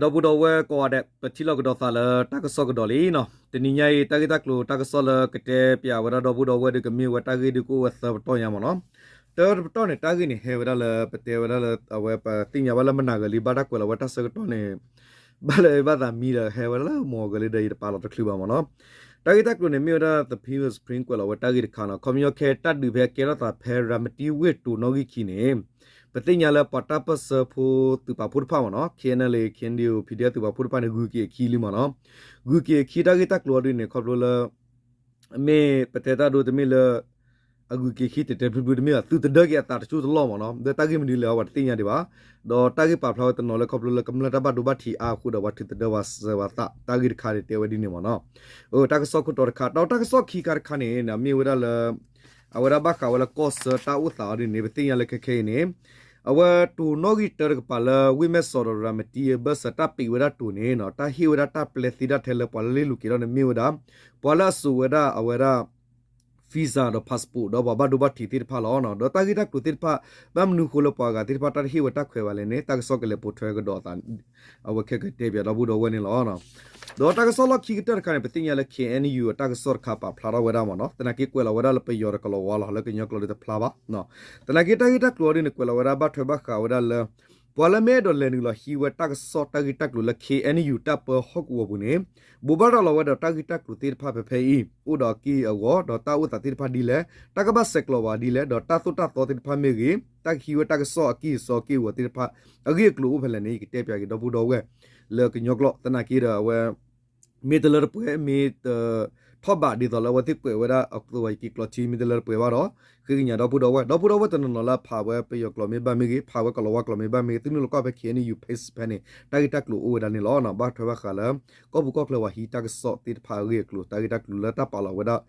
ဒီပုၢ်ဒီဝဲၢ်ကိးဂၤဒဲး ပထံၣ်လိာ်ကဒီးသးလၢတၢ်ကစီၣ်ကဒီးလံနီၤ. တနံၤညါအံၤ တၢ်ဂ့ၢ်တၢ်ကျိၤတၢ်ကစီၣ်လၢကတဲပၠးဝဲဒၣ်ဒီပုၢ်ဒီဝဲၢ်ဒီး ကမ့ၢ်ဝဲတၢ်ဂ့ၢ်ဒုးကအိၣ်ဝဲသၢပတီၢ်ညါမ့ၢ်နီၤ. တၢတပတီၢ်န့ၣ် တၢ်ဂ့ၢ်န့ၣ် ဟဲဝဲဒၣ်လၢ ပတဲဝဲဒၣ်လၢ အဝဲပသ့ၣ်ညါဘၣ်လၢမနၤဂၤလံ ဘၣ်တၢ်ကွဲးလီၤဝဲတၢ်ဆၢကတီၢ်န့ၣ် ဘၣ်လၢဘၣ်သးမံဒီး ဟဲဝဲဒၣ်လၢမဂၤလံဒီး ယတပာ်လီၤတချုးဘၣ်မ့ၢ်နီၤ. တၢ်ဂ့ၢ်တၢ်ကျိၤန့ၣ် မ့ၢ်ဝဲဒၣ် The People's Spring ကွဲးလီၤဝဲတၢ်ဂ့ၢ်တခါနီၤ. ခီပညီခဲတၢ်ဒုးဖဲကဲထီၣ်သးဖဲရၤမတံဝ့ၢ်တိၤနီၣ်ဂံၢ်ခံန့ၣ် ပသ့ၣ်ညါလၢပှၤတၢ်ပၢၢ်ဆၢဖိသုးပာ်ဖှိၣ်တဖၣ်မ့ၢ်နီၤ K N L A K N D O P D F သုးပာ်ဖှိၣ်တဖၣ်န့ၣ် ဂုၤက့ၤအခံလံမ့ၢ်နီၤ. ဂုၤက့ၤအခံတၢ်ဂ့ၢ်တၢ်ကျိၤအီၤဒ်န့ၣ် ခီဖျိလၢ မ့ၢ်ပတဲတၢ်ဒိတမ့ၢ်လၢ အဂုၤက့ၤခံတဲာ်တဲာ်ဖျုးဖျုးတမ့ၢ်ဘၣ် သုးသဒၢက့ၤအသးတစိၢ်တလီၢ်မ့ၢ်နီၤ. ဒီးတၢ်ဂ့ၢ်မနုၤလဲၣ်အီၤ ပှၤတသ့ၣ်ညါဒံးဘၣ်. ဒီးတၢ်ဂ့ၢ်ပာ်ဖျါဝဲတနီၤလၢခီဖျိလၢကမျၢၢ်တၢ်ဘၣ်ဒိဘၣ်ထံးအါအဃိဒီး ပှၤထုးသဒၢပှၤစၢၤပှၤသး တၢ်ဂ့ၢ်တခါန့ၣ် တဲဝဲဒ်န့ၣ်မ့ၢ်နီၤ. တၢ်ကစီၣ်ခိၣ်တီတခါ ဒီးတၢ်ကစီၣ်ခံခါတခါန့ၣ် မ့ၢ်ဝဲဒၣ်လၢ အဝဲဒၣ်ဘၣ်ဃးဝဲလၢကီၢ်ဆၢတၢ်အိၣ်သးအီၤဒ်န့ၣ် ပသ့ၣ်ညါလၢခဲခဲအံၤန့ၣ် အဝဲတိၤနီၣ်ဂံၢ်တၢတကပၤလၢ ဝ့ၢ်မဲၢ်စီးဒီးရၤမတံ ဘၢၣ်စၢၤတၢ်ပံးဝဲဒၣ်တိၤန့ၣ် တၢ်ဟ့ၣ်ဝဲဒၣ်တၢ်ပျဲသ့တၢ်ထဲလၢပှၤလၢလ့ၣ်လိၤက့ၤထီၣ်န့ၣ် မ့ၢ်ဝဲဒၣ် ပှၤလၢအစိာ်ဝဲဒၣ်အဝဲဒၣ် visa ဒီး passport ဒီးပှၤဘၣ်ဒိဘၣ်ထံးသ့ၣ်တဖၣ်လီၤ. ဒီးတၢ်ဂ့ၢ်တၢ်ကျိၤသ့ၣ်တဖၣ် ဘၣ်မနုၤဃိလၢပှၤဂၤသ့ၣ်တဖၣ်တၢ်တဟ့ၣ်ဝဲတၢ်ခွဲးဘၣ်လဲၣ်န့ၣ် တၢ်ကစီၣ်ကလဲၤပိာ်ထွဲကဒီးအသး အဝဲခဲကတဲပၠးဒီပုၢ်ဒီဝဲၢ်န့ၣ်လီၤ. ဒီးတၢ်ကစီၣ်လီၢ်ခံကတၢၢ်တခါန့ၣ် ပသ့ၣ်ညါလၢ K N U အတၢ်ကစီၣ်တခါပာ်ဖျါထီၣ်ဝဲဒၣ်မ့ၢ်နီၤ. သနာ်က့ကွဲးလီၤဝဲဒၣ်လၢပယီၤဒီးကလီၤဝါလီၤ လၢကညီကျိာ်ဒီးတဖျါဘၣ်. သနာ်က့တၢ်ဂ့ၢ်တၢ်ကျိၤအီၤဒ်န့ၣ် ကွဲးလီၤဝဲဒၣ်ဘၣ်ထွဲဘၣ်ဃးဝဲဒၣ်လၢ ပှၤလၢမ့ၢ်အဲၣ်ဒိးလဲၤနုာ်လီၤဟံးဝဲတၢ်ကစီၣ်တၢ်ဂ့ၢ်တၢ်ကျိၤလၢ K N U တၢ်ပၢဟီၣ်ကဝီၤပူၤန့ၣ် ဘိးဘၣ်ရၤလီၤဝဲဒီးတၢ်ဂ့ၢ်တၢ်ကျိၤသ့ၣ်တဖၣ်ဖဲဖဲအံၤ အိၣ်ဒီးအက့ၢ်အဂီၤ ဒီးတၢ်အိၣ်သးသ့ၣ်တဖၣ်ဒ်လဲၣ် တၢ်ကဘၣ်ဆဲးကျိးဝဲဒ်လဲၣ် ဒီးတၢ်သိၣ်တၢ်သီသ့ၣ်တဖၣ်မ့ၢ်ဂ့ၤ တၢ်ကဟံးဝဲတၢ်ကစီၣ်အက့ၢ်အစီအက့ၢ်အဂီၤသ့ၣ်တဖၣ် အဂ့ၢ်အကျိၤအိၣ်ဖဲလဲၣ်န့ၣ် ယကတဲပၠးက့ၤဒီပုၢ်ဒီဝဲၢ် လၢကညီကျိာ် သနာ်က့ဒီးအဝဲ မ့ၢ်တလၢတပှဲၤ မ့ၢ်တထီၣ်ဘးဒ်သိးလၢအဝဲသ့ၣ်ကွဲးဝဲဒၣ်အသိး ယက့ၤကျိးထံ မ့ၢ်တလၢတပှဲၤဘၣ်ဒီး ဃ့ကညးဒီပုၢ်ဒီဝဲၢ် ဒီပုၢ်ဒီဝဲၢ်တနီၤနီၤလၢအဖးဝဲပယီၤကျိာ်မ့ၢ်ဘၣ်မ့ၢ်ဂ့ၤ ဖးဝဲကလီၤဝါကျိာ်မ့ၢ်ဘၣ်မ့ၢ်ဂ့ၤ သုနုာ်လီၤကွၢ်ဖဲ K N U page ဖဲန့ၣ် တၢ်ဂ့ၢ်တၢ်ကျိၤအိၣ်ဝဲဒၣ်န့ၣ်လီၤ. ဘၣ်ထွဲဘၣ်ဃးလၢ ကီၢ်ပူၤကီၢ်ချၢပှၤဟံးတၢ်ကစီၣ်သ့ၣ်တဖၣ်အဂ့ၢ်အကျိၤ တၢ်ဂ့ၢ်တၢ်ကျိၤလၢတၢ်ပာ်လီၤဝဲဒၣ်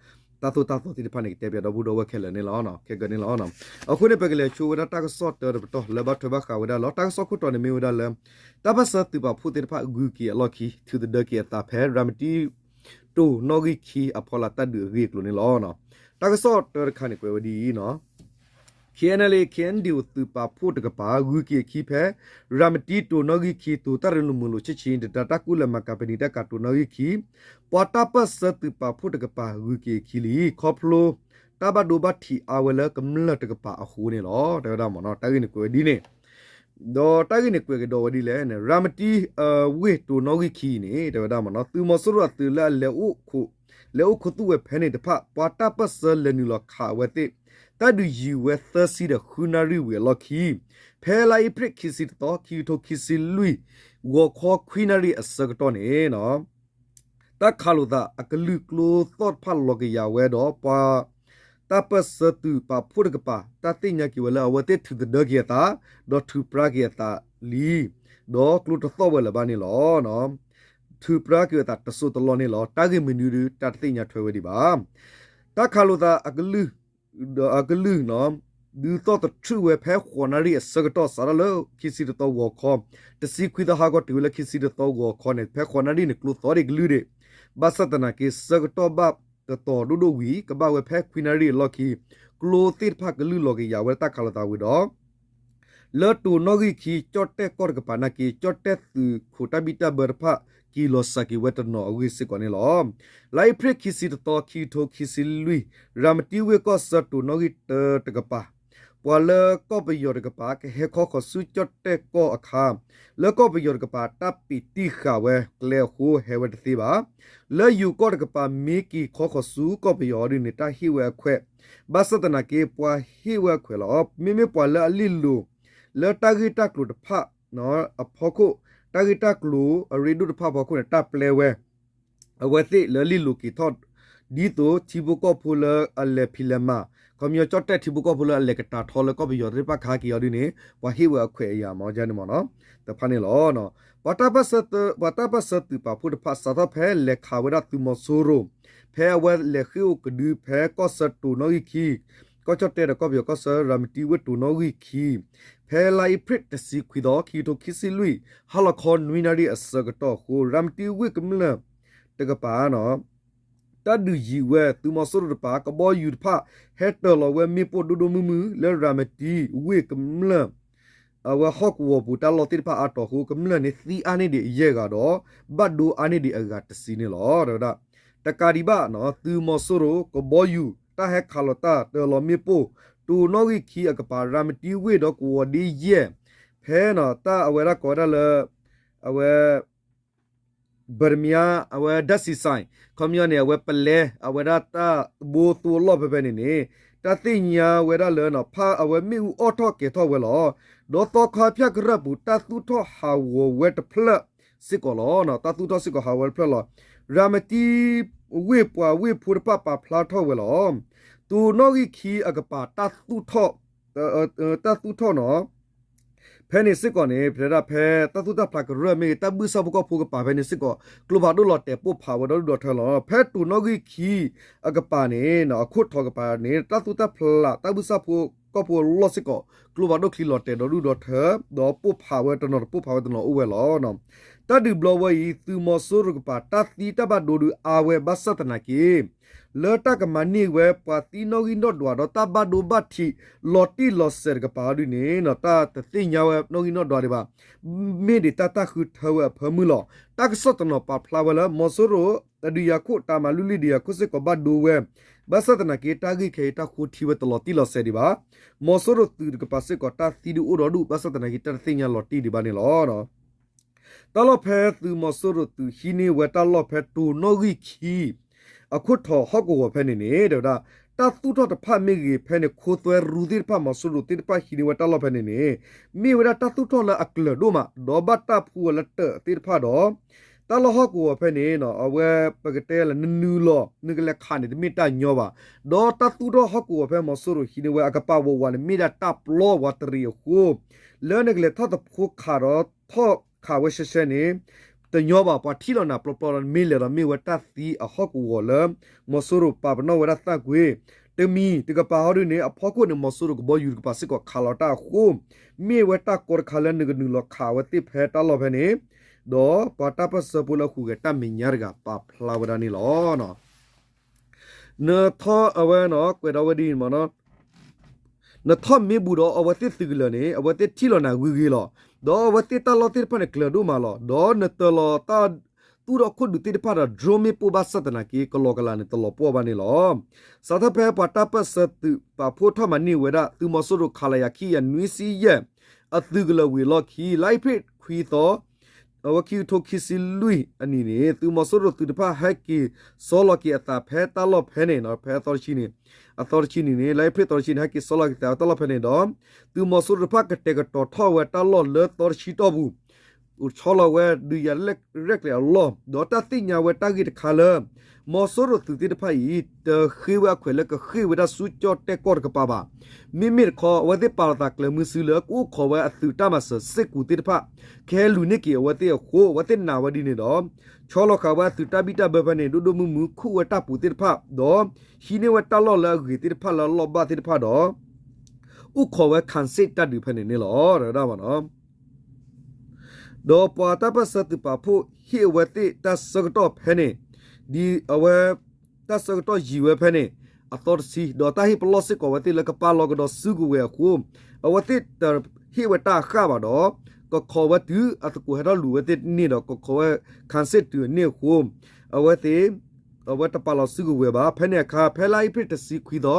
တၢ်သိၣ်တၢ်သီသ့ၣ်တဖၣ်န့ၣ် ကတဲပၠးဒီပုၢ်ဒီဝဲၢ်ခဲလၢာ်န့ၣ်လီၤ. ခဲကန့ၣ်လီၤ. အဃိန့ၣ် ပကလဲၤဆိဝဲဒၣ်တၢ်ကစီၣ်တၢတပတီၢ်လၢဘၣ်ထွဲဘၣ်ဃးဝဲဒၣ်လီၤ. တၢ်ကစီၣ်ခိၣ်တီန့ၣ်မ့ၢ်ဝဲဒၣ်လၢ တၢ်ပၢၢ်ဆၢသုးပာ်ဖှိၣ်သ့ၣ်တဖၣ်ဂုၤက့ၤအလီၢ်ခံ ထုးသဒၢက့ၤအသးဖဲ ရၤမတံ တိၤနီၣ်ဂံၢ်ခံအဖီလာ်တၢ်ဒုးအဂ့ၢ်အကျိၤန့ၣ်လီၤ. တၢ်ကစီၣ်တၢတခါန့ၣ်ကွဲးဝဲဒ်အံၤနီၤ K N L A K N D O သုးပာ်ဖှိၣ်တကပၤ ဂုၤက့ၤအခံဖဲ ရၤမတံတိၤနီၣ်ဂံၢ်ခံ တိၤတၢ်ရ့လိာ်မုာ်လိာ်ဆ့ဆ့ တဒါတၢ်ကူၣ်လဲၤမၤကၤပနံၤတၢ်ကၤတိၤနီၣ်ဂံၢ်ခံ ပှၤတၢ်ပၢၢ်ဆၢသုးပာ်ဖှိၣ်တကပၤ ဂုၤက့ၤအခံလံ ခီဖျိ တၢ်ဘၣ်ဒိဘၣ်ထံးအါဝဲလၢကမျၢၢ်တကပၤအဃိန့ၣ်လီၤ. တဲဝဲဒၣ်မ့ၢ်နီၤ တၢ်ဂ့ၢ်န့ၣ်ကွဲးဝဲဒ်န့ၣ် ဒီးတၢ်ဂ့ၢ်န့ၣ်ကွဲးကဒီးဝဲဒ်လဲၣ်န့ၣ် ရၤမတံ ဝ့ၢ်တိၤနီၣ်ဂံၢ်ခံန့ၣ် တဲဝဲဒၣ်မ့ၢ်နီၤ သုးမီၤစိရိၤအသုးလၢအလဲၤအိၣ်ခိး လဲၤအိၣ်ခိးသူၣ်ဝဲဖဲန့ၣ်တဖၣ် ပှၤတၢ်ပၢၢ်ဆၢလဲၤနုာ်လီၤခးအဝဲသ့ၣ် တၢ်ဒုးယံာ်ဝဲသၢဆံဒီးဃုနၣ်ရံၣ်ဝံၤအလီၢ်ခံ ဖဲလါအ့ဖြ့ၣ်ခံဆံတသီ ခံကထိခံဆံလွံၢ် ဂီၤခီခွံနၣ်ရံၣ်အဆၢကတီၢ်န့ၣ် တၢ်ခးလိာ်သးအကလုၢ်ကျိသီၣ်တဖၣ်လီၤကယၤဝဲဒီး ပှၤတၢ်ပၢၢ်ဆၢသုးပာ်ဖှိၣ်တကပၤ တၢ်သ့ၣ်ညါက့ၤဝဲလၢအဝဲသ့ၣ်ထုးသဒၢက့ၤအသး ဒီးထုးပြါက့ၤအသးလံ ဒီးကျိတသီၣ်ဝဲလၢၤဘၣ်န့ၣ်လီၤ. ထုးပြါက့ၤအသးတစိၢ်တလီၢ်န့ၣ်လီၤ. တၢ်ဂ့ၢ်မနုၤဒုး တၢ်တသ့ၣ်ညါထွဲဝဲဒံးဘၣ်. တၢ်ခးလိာ်သးအကလုၢ် ဒီးအကလုၢ် ဒုးသီၣ်သထြုးဝဲဖဲဃိးနၣ်ရံၣ်အဆၢကတီၢ် စးထီၣ်လၢခံဆံတသီဂီၤခီ တဆံခွံသီဟါခီတုၤဝဲလၢခံဆံတသီဂီၤခီန့ၣ် ဖဲဃိးနၣ်ရံၣ်န့ၣ် ကျိသီၣ်ဒံးကလုၢ်ဒံး ဘၣ်ဆၣ်သနာ်က့ ဆၢကတီၢ်ဘၣ်တတီၤဒိၣ်ဒိၣ်ဝံၤ ကဘၣ်ဝဲဖဲခွံနၣ်ရံၣ်အလီၢ်ခံ ကျိသ့ၣ်တဖၣ်ကလုၢ်လီၤကယၤဝဲတၢ်ခးလိာ်သးဝံၤဒီး လၢတိၤနီၣ်ဂံၢ်ခံ ကၠီၣ်တဲၣ်ကီၢ်တကပၤနာ်က့ ကၠီၣ်တဲၣ်သုးခိးတၢ်ဘံၣ်တၢ်ဘၢတဖၣ် က့ၤလီၤစၢၤက့ၤဝဲတနီၤအဂ့ၢ်စ့ၢ်ကီးန့ၣ်လီၤ. လါအ့ဖြ့ၣ်ခံဆံတသီ ခံကထိခံဆံလွံၢ် ရၤမတံဝ့ၢ်ကီၢ်ဆၢတိၤနီၣ်ဂံၢ်တၢတကပၤ ပှၤလၢကီၢ်ပယီၤတကပၤ ကဟဲခီဃီၤဆူကၠီၣ်တဲၣ်ကီၢ်အခါ လၢကီၢ်ပယီၤတကပၤ တၢ်ပံးတံၢ်ဃာ်ဝဲကျဲအဃိ ဟဲဝဲတသ့ဘၣ်. လၢယိၤကီၢ်တကပၤ မ့ၢ်က့ၤခီဃီၤဆူကီၢ်ပယီၤအီၤဒ်န့ၣ် တၢ်ဟ့ၣ်ဝဲအခွဲး ဘၣ်ဆၣ်သနာ်က့ ပှၤဟ့ၣ်ဝဲအခွဲးလီၤ. မ့မ့ၢ်ပှၤလၢအလ့ၣ်လိၤ လၢတၢ်ဂ့ၢ်တၢ်ကျိၤတဖၣ်အဖီခိၣ် တၢ်ဂ့ၢ်တၢ်ကျိၤအရ့ဒိၣ်တဖၣ်အဖီခိၣ်န့ၣ် တၢ်ပျဲဝဲ အဝဲသ့ၣ်လၢလ့ၣ်လိၤက့ၤထီၣ် ဒ်သိးထံဖိကီၢ်ဖိလၢအလဲၤဖံးလဲၤမၤ ခီပညီကၠီၣ်တဲၣ်ထံဖိကီၢ်ဖိလၢအလဲၤကတာ်ထီလၢကီၢ်ပယီၤသ့ၣ်တဖၣ်ကဟဲက့ၤအီၤဒ်န့ၣ် ပှၤဟ့ၣ်ဝဲအခွဲးအယာ်မ့ၢ်န့ၣ်မ့ၢ်နီၤ တဖၣ်န့ၣ်လီၤ. ပှၤတၢ်ပၢၢ်ဆၢသုးပာ်ဖှိၣ်တဖၣ် စးထီၣ်ဖဲလဲၤခးဝဲဒၣ်သုးမီၤစိရိၤ ဖဲအဝဲလဲၤဃ့ၢ်အိၣ်ကဒုဖဲကီၢ်ဆၢတိၤနီၣ်ဂံၢ်ခံ ကီၢ်ကၠီၣ်တဲၣ်ဒီးကီၢ်ပယီၤကီၢ်ဆၢ ရၤမတံဝ့ၢ်တိၤနီၣ်ဂံၢ်ခံ ဖဲလါအ့ဖြ့ၣ်တဆံခွံသီ ခံကထိခံဆံလွံၢ် ဟါလီၤခီနွံနၣ်ရံၣ်အဆၢကတီၢ်အဃိ ရၤမတံဝ့ၢ်ကမျၢၢ်တကပၤ တၢ်ဒုးယံာ်ဝဲ သုးမီၤစိရိၤတကပၤ ကဘီယူၤတဖၣ် ဟဲတၢၤလီၤဝဲမ့ၣ်ပိၢ်ဒိၣ်ဒိၣ်မုၢ်မုၢ် လၢရၤမတံဝ့ၢ်ကမျၢၢ် အဝဲဟီၣ်ကဝီၤပူၤတၢ်လီၢ်သ့ၣ်တဖၣ်အါတီၤအဃိ ကမျၢၢ်န့ၣ်သံအါန့ၢ်ဒံးယဲၢ်ဂၤဒီး ဘၣ်ဒိအါန့ၢ်ဒံးအဂၤတဆံန့ၣ်လီၤ. တဲဝဲဒၣ် တကးဒံးဘၣ် သုးမီၤစိရိၤ ကဘီယူၤ တၢ်ဟဲခးလီၤတၢ်တၢလီၤမ့ၣ်ပိၢ် တိၤနီၣ်ဂံၢ်ခံအကပၤ ရၤမတံဝ့ၢ်ဒီးကဝီၤဒ့ယဲၢ် ဖဲတၢ်အဝဲဒၣ်ကိးဝဲဒၣ်လၢ အဝဲ ဘၢတမံယါ အဝဲဒၣ်စံးစဲး ခီပညီန့ၣ် အဝဲပလဲ အဝဲဒၣ်တၢ်ဘိသိအလီၢ်ဖဲဖဲန့ၣ်န့ၣ် တၢ်သ့ၣ်ညါဝဲဒၣ်လၢ ဖးအဝဲမ့ၣ်အူအီၣ်ထီၣ်ကဲၤထီၣ်ဝဲလီၤ. ဒီးသီခါဖၠၣ်ကရၢၢ်ပူၤ တၢ်သူၣ်ထီၣ်ဟးဂီၤဝဲတဖျၢၣ်စ့ၢ်ကီးလီၤ. တၢ်သူၣ်ထီၣ်စ့ၢ်ကီးဟးဝဲတဖျၢၣ်လီၤ. ရၤမတံဝ့ၢ်ပှၤဝ့ၢ်ဖိတဖၣ်ပာ်ဖျါထီၣ်ဝဲလီၤ. တိၤနီၣ်ဂံၢ်ခံအကပၤ တၢ်သူၣ်ထီၣ် တၢ်သူၣ်ထီၣ်နီၤ ဖဲန့ၣ်စ့ၢ်ကီးန့ၣ် ဖဲဒၣ်ဖဲတၢ်သူၣ်တၢ်ဖျးကရၢၢ်မ့ၢ်ဂ့ၤ တၢ်ဘုၣ်စၢ်ဖိကီၢ်ဖိကပၤဖဲန့ၣ်စ့ၢ်ကီး ကျိဖးဒိၣ်လီၤတဲာ်ပိၢ်ဖးဝဲဒီဒူၣ်ဒီထၢလီၤ. ဖဲတိၤနီၣ်ဂံၢ်ခံအကပၤန့ၣ် အခိၣ်ထီၣ်ကပၤန့ၣ် တၢ်သူၣ်တၢ်ဖျးတၢ်ဘုၣ်စၢ်ဖိကီၢ်ဖိအလီၢ်စ့ၢ်ကီး ကျိဖးဒိၣ်ချံလီၤတဲာ်ဒီဒူၣ်ဒီထၢ ဒီးပိၢ်ဖးဝဲတနီၤတပိၢ်ဖးဝဲတနီၤအိၣ်ဝဲလီၤ. တၢ်ဒုးဘျီဝဲအံၤ သုးမီၤစိရိၤကပၤ တၢ်သံတၢ်ဘၣ်ဒိဒုးအါဝဲဘၣ်ဆၣ်သနာ်က့ လၢတၢ်ကမၤန့ၢ်ဝဲ ပှၤသံနီၣ်ဂံၢ်နီၣ်ဒွးဒီးတၢ်ဘၣ်ဒိဘၣ်ထံး လီၤတံၢ်လီၤဆဲးတကပၤဒုန့ၣ် တၢ်တသ့ၣ်ညါဝဲနီၣ်ဂံၢ်နီၣ်ဒွးဒံးဘၣ်. မ့ၢ်ဒံးတၢ်တၢ်ဃုထၢဝဲအဖၢမုၢ်လီၤ. တၢ်ကစီၣ်တနီၤပာ်ဖျါဝဲလၢ မီၤစိရိၤအဒုးယၤခိၣ် တၢ်မၤလုၢ်လံၢ်ဒုးယၤခိၣ်စ့ၢ်ကီးဘၣ်ဒိဝဲ ဘၣ်ဆၣ်သနာ်က့ တၢ်ဂ့ၢ်ခဲအံၤတၢ်ဃိထံဝဲတလီၤတံၢ်လီၤဆဲးဒံးဘၣ်. မီၤစိရိၤသုးတကပၤစ့ၢ်ကီး တၢ်သံဒုးအိၣ်ဒီဒူၣ် ဘၣ်ဆၣ်သနာ်က့ တၢ်တသ့ၣ်ညါလီၤတံၢ်ဒံးဘၣ်န့ၣ်လီၤ. တၢ်လီၢ်ဖဲသုးမီၤစိရိၤသုးဟံးန့ၢ်ဝဲတၢ်လီၢ်ဖဲတိၤနီၣ်ဂံၢ်ခံ အခိၣ်ထီၣ်ဟီၣ်ကဝီၤဖဲန့ၣ်န့ၣ် တဲဝဲဒၣ် တၢ်သူၣ်ထီၣ်တဖၣ်မ့ၢ်ဂ့ၤ ဖဲန့ၣ်ခိသွဲရူသ့ၣ်တဖၣ် မီၤစိရိၤသ့ၣ်တဖၣ်ဟံးန့ၢ်ဝဲတၢ်လီၢ်ဖဲန့ၣ်န့ၣ် မ့ၢ်ဝဲဒၣ်တၢ်သူၣ်ထီၣ်လၢအကျၢၤဒိၣ်မး ဒီးဘၣ်တၢ်ဖှူဝဲလၢတၢးသ့ၣ်တဖၣ်ဒီး တၢ်လီၢ်ဟီၣ်ကဝီၤဖဲန့ၣ် အဝဲပကတဲလၢနနုာ်လီၤ နကလဲၤခးန့ၣ် တမ့ၢ်တၢ်ညီဘၣ်. ဒီးတၢ်သူၣ်ထီၣ်ဟီၣ်ကဝီၤဖဲမီၤစိရိၤဟံးန့ၢ်ဝဲအကပၤဝးဝးန့ၣ် မ့ၢ်ဒၣ်တၢ်ပျီဝးတရံးအဃိ လၢနကလဲၤထီၣ်သဖှိခးဒီးထီၣ်ခးဝဲရှဲရှဲန့ၣ် တညီဘၣ် ပှၤထံၣ်လီၤနၤပျီပျီလီၤ မ့ၢ်လဲၤဒီးမ့ၢ်ဝဲတၢ်သံအဟီၣ်ကဝီၤလၢ မီၤစိရိၤပာ်ပနီၣ်ဝဲဒၣ်သၣ်ကွံာ် တမံၤတကပၤဟီဒုန့ၣ် အဖီခိၣ်န့ၣ် မီၤစိရိၤကဘီယူၤတကပၤစ့ၢ်ကီးခးလီၤတၢ်အဃိ မ့ၢ်ဝဲတၢ်ကီတခါလၢနကနုာ်လီၤခးဝဲသ့ၣ်ဖဲတၢ်လီၢ်ဖဲန့ၣ် ဒီးပှၤတၢ်ပၢၢ်ဆၢဖိလၢအဟူးဂဲၤတၢ်မဲာ်ညါတဂၤပာ်ဖျါဝဲဒၣ်န့ၣ်လီၤ. နထီၣ်အဝဲနီၤ ကွဲးဒီးဝဲဒ်အံၤမ့ၢ်နီၤ နထီၣ်မ့ၢ်ဘူးဒီးအဝဲသ့ၣ်သုးကလၢၤန့ၣ် အဝဲသ့ၣ်ထံၣ်လီၤနၤဂ့ၤဂ့ၤလီၤ. ဒီးအဝဲသ့ၣ်တၢ်လီၢ်သ့ၣ်တဖၣ်န့ၣ်ကျၢၤဒိၣ်မးလီၤ. ဒီးနတၢၤလီၤတၢ်သူၣ်ထီၣ်ခိၣ်ဒုးသ့ၣ်တဖၣ်ဒီး drone မ့ၣ်ပိၢ်ဘၣ်ဆၣ်သနာ်က့ ကလီကလးန့ၣ်တလီၤပှီၢ်ဘၣ်န့ၣ်လီၤ. စးထီၣ်ဖဲပှၤတၢ်ပၢၢ်ဆၢသုးပာ်ဖှိၣ်ထီၣ်မၤန့ၢ်ဝဲဒၣ် သုးမီၤစိရိၤ ခလရ ခံကယၤနွံဆံယဲၢ် အသုးကလၢၤဝံၤအလီၢ်ခံ လါအ့ဖြ့ၣ်ခွံသီ အဝဲခံကထိခံဆံလွံၢ်အနံၣ်န့ၣ် သုးမီၤစိရိၤသုးတဖၣ်ဟဲက့ၤဆီလီၤက့ၤအသးဖဲတၢ်လီၢ်ဖဲန့ၣ် ဖဲအသီတဆံန့ၣ် အသီတဆံနံၣ်န့ၣ် လါအ့ဖြ့ၣ်သီတဆံန့ၣ် ဟဲက့ၤဆီလီၤက့ၤသးဖဲတၢ်လီၢ်ဖဲန့ၣ်ဒီး သုးမီၤစိရိၤတဖၣ်ကတဲာ်ကတီၤထီၣ်ဝဲတၢ်လီၢ်လၢသီတဆံတီၢ်ပူၤ ဆီလီၤဝဲဒုးယၤရဲၣ်ကျဲၤအလီၢ် ဒီးတၢ်သ့ၣ်ညါဝဲတၢ်ဂ့ၢ်တခါလၢ မီၤစိရိၤသုးသ့ၣ်တဖၣ်အံၤ တဃ့ဝဲအခွဲးလၢကဃ့ဝဲဒၣ်ဆူကၠီၣ်တဲၣ်ကီၢ်တကပၤဘၣ်. မ့မ့ၢ်တခီ အဝဲသ့ၣ်ပာ်လီၤသးကျၢၤမုဆူလၢကအိၣ်ခိးဝဲအသုးတၢ်မၤစၢၤစ့ၢ်ကီးသ့ၣ်တဖၣ် ကဟဲလူၤန့ၢ်က့ၤအဝဲသ့ၣ်အဃိ အဝဲသ့ၣ်နာ်ဝဲဒ်န့ၣ်ဒီး ဆီလီၤဃာ်ဝဲအသုးတၢ်ဘံၣ်တၢ်ဘၢဖဲန့ၣ် ဒိၣ်ဒိၣ်မုၢ်မုၢ် ခူၣ်ဝဲတၢ်ပူၤသ့ၣ်တဖၣ် ဒီးဟံးန့ၢ်ဝဲတၢ်လီၢ်လၢအဂ့ၤသ့ၣ်တဖၣ်လၢအလီၢ်ဘၣ်သ့ၣ်တဖၣ်ဒီး အိၣ်ခိးဝဲ ခၣ်စ့ၣ် တၢ်ဒုးဖဲန့ၣ်န့ၣ်လီၤ တဲဝဲဒၣ်ဘၣ်နီၤ. ဒီးပှၤတၢ်ပၢၢ်ဆၢသုးပာ်ဖှိၣ်ဟ့ၣ်အဝဲသ့ၣ်တၢ်ဆၢကတီၢ်ဖဲန့ၣ် ဒ်အဝဲ တၢ်ဆၢကတီၢ်ယံာ်ဝဲဖဲန့ၣ် အသီတဆံ ဒီးတၢ်ဟ့ၣ်ပလီၢ်စ့ၢ်ကီးဝဲသ့ၣ်လၢကပာ်လီၤကဒီးစုကဝဲၤအဃိ အဝဲသ့ၣ်တဟ့ၣ်ဝဲတၢ်အဃၣ်ဘၣ်ဒီး ကခိးဝဲတုၤအသကိးဟဲထီၣ်လူၤဝဲသ့ၣ်န့ၣ်ဒီး ကခိးဝဲ ခၣ်စ့ၣ်တုၤန့ၣ်အဃိ အဝဲသ့ၣ် အဝဲတပာ်လီၤစုကဝဲၤဘၣ်. ဖဲန့ၣ်အခါ ဖဲလါအ့ဖြ့ၣ်တဆံခွံသီ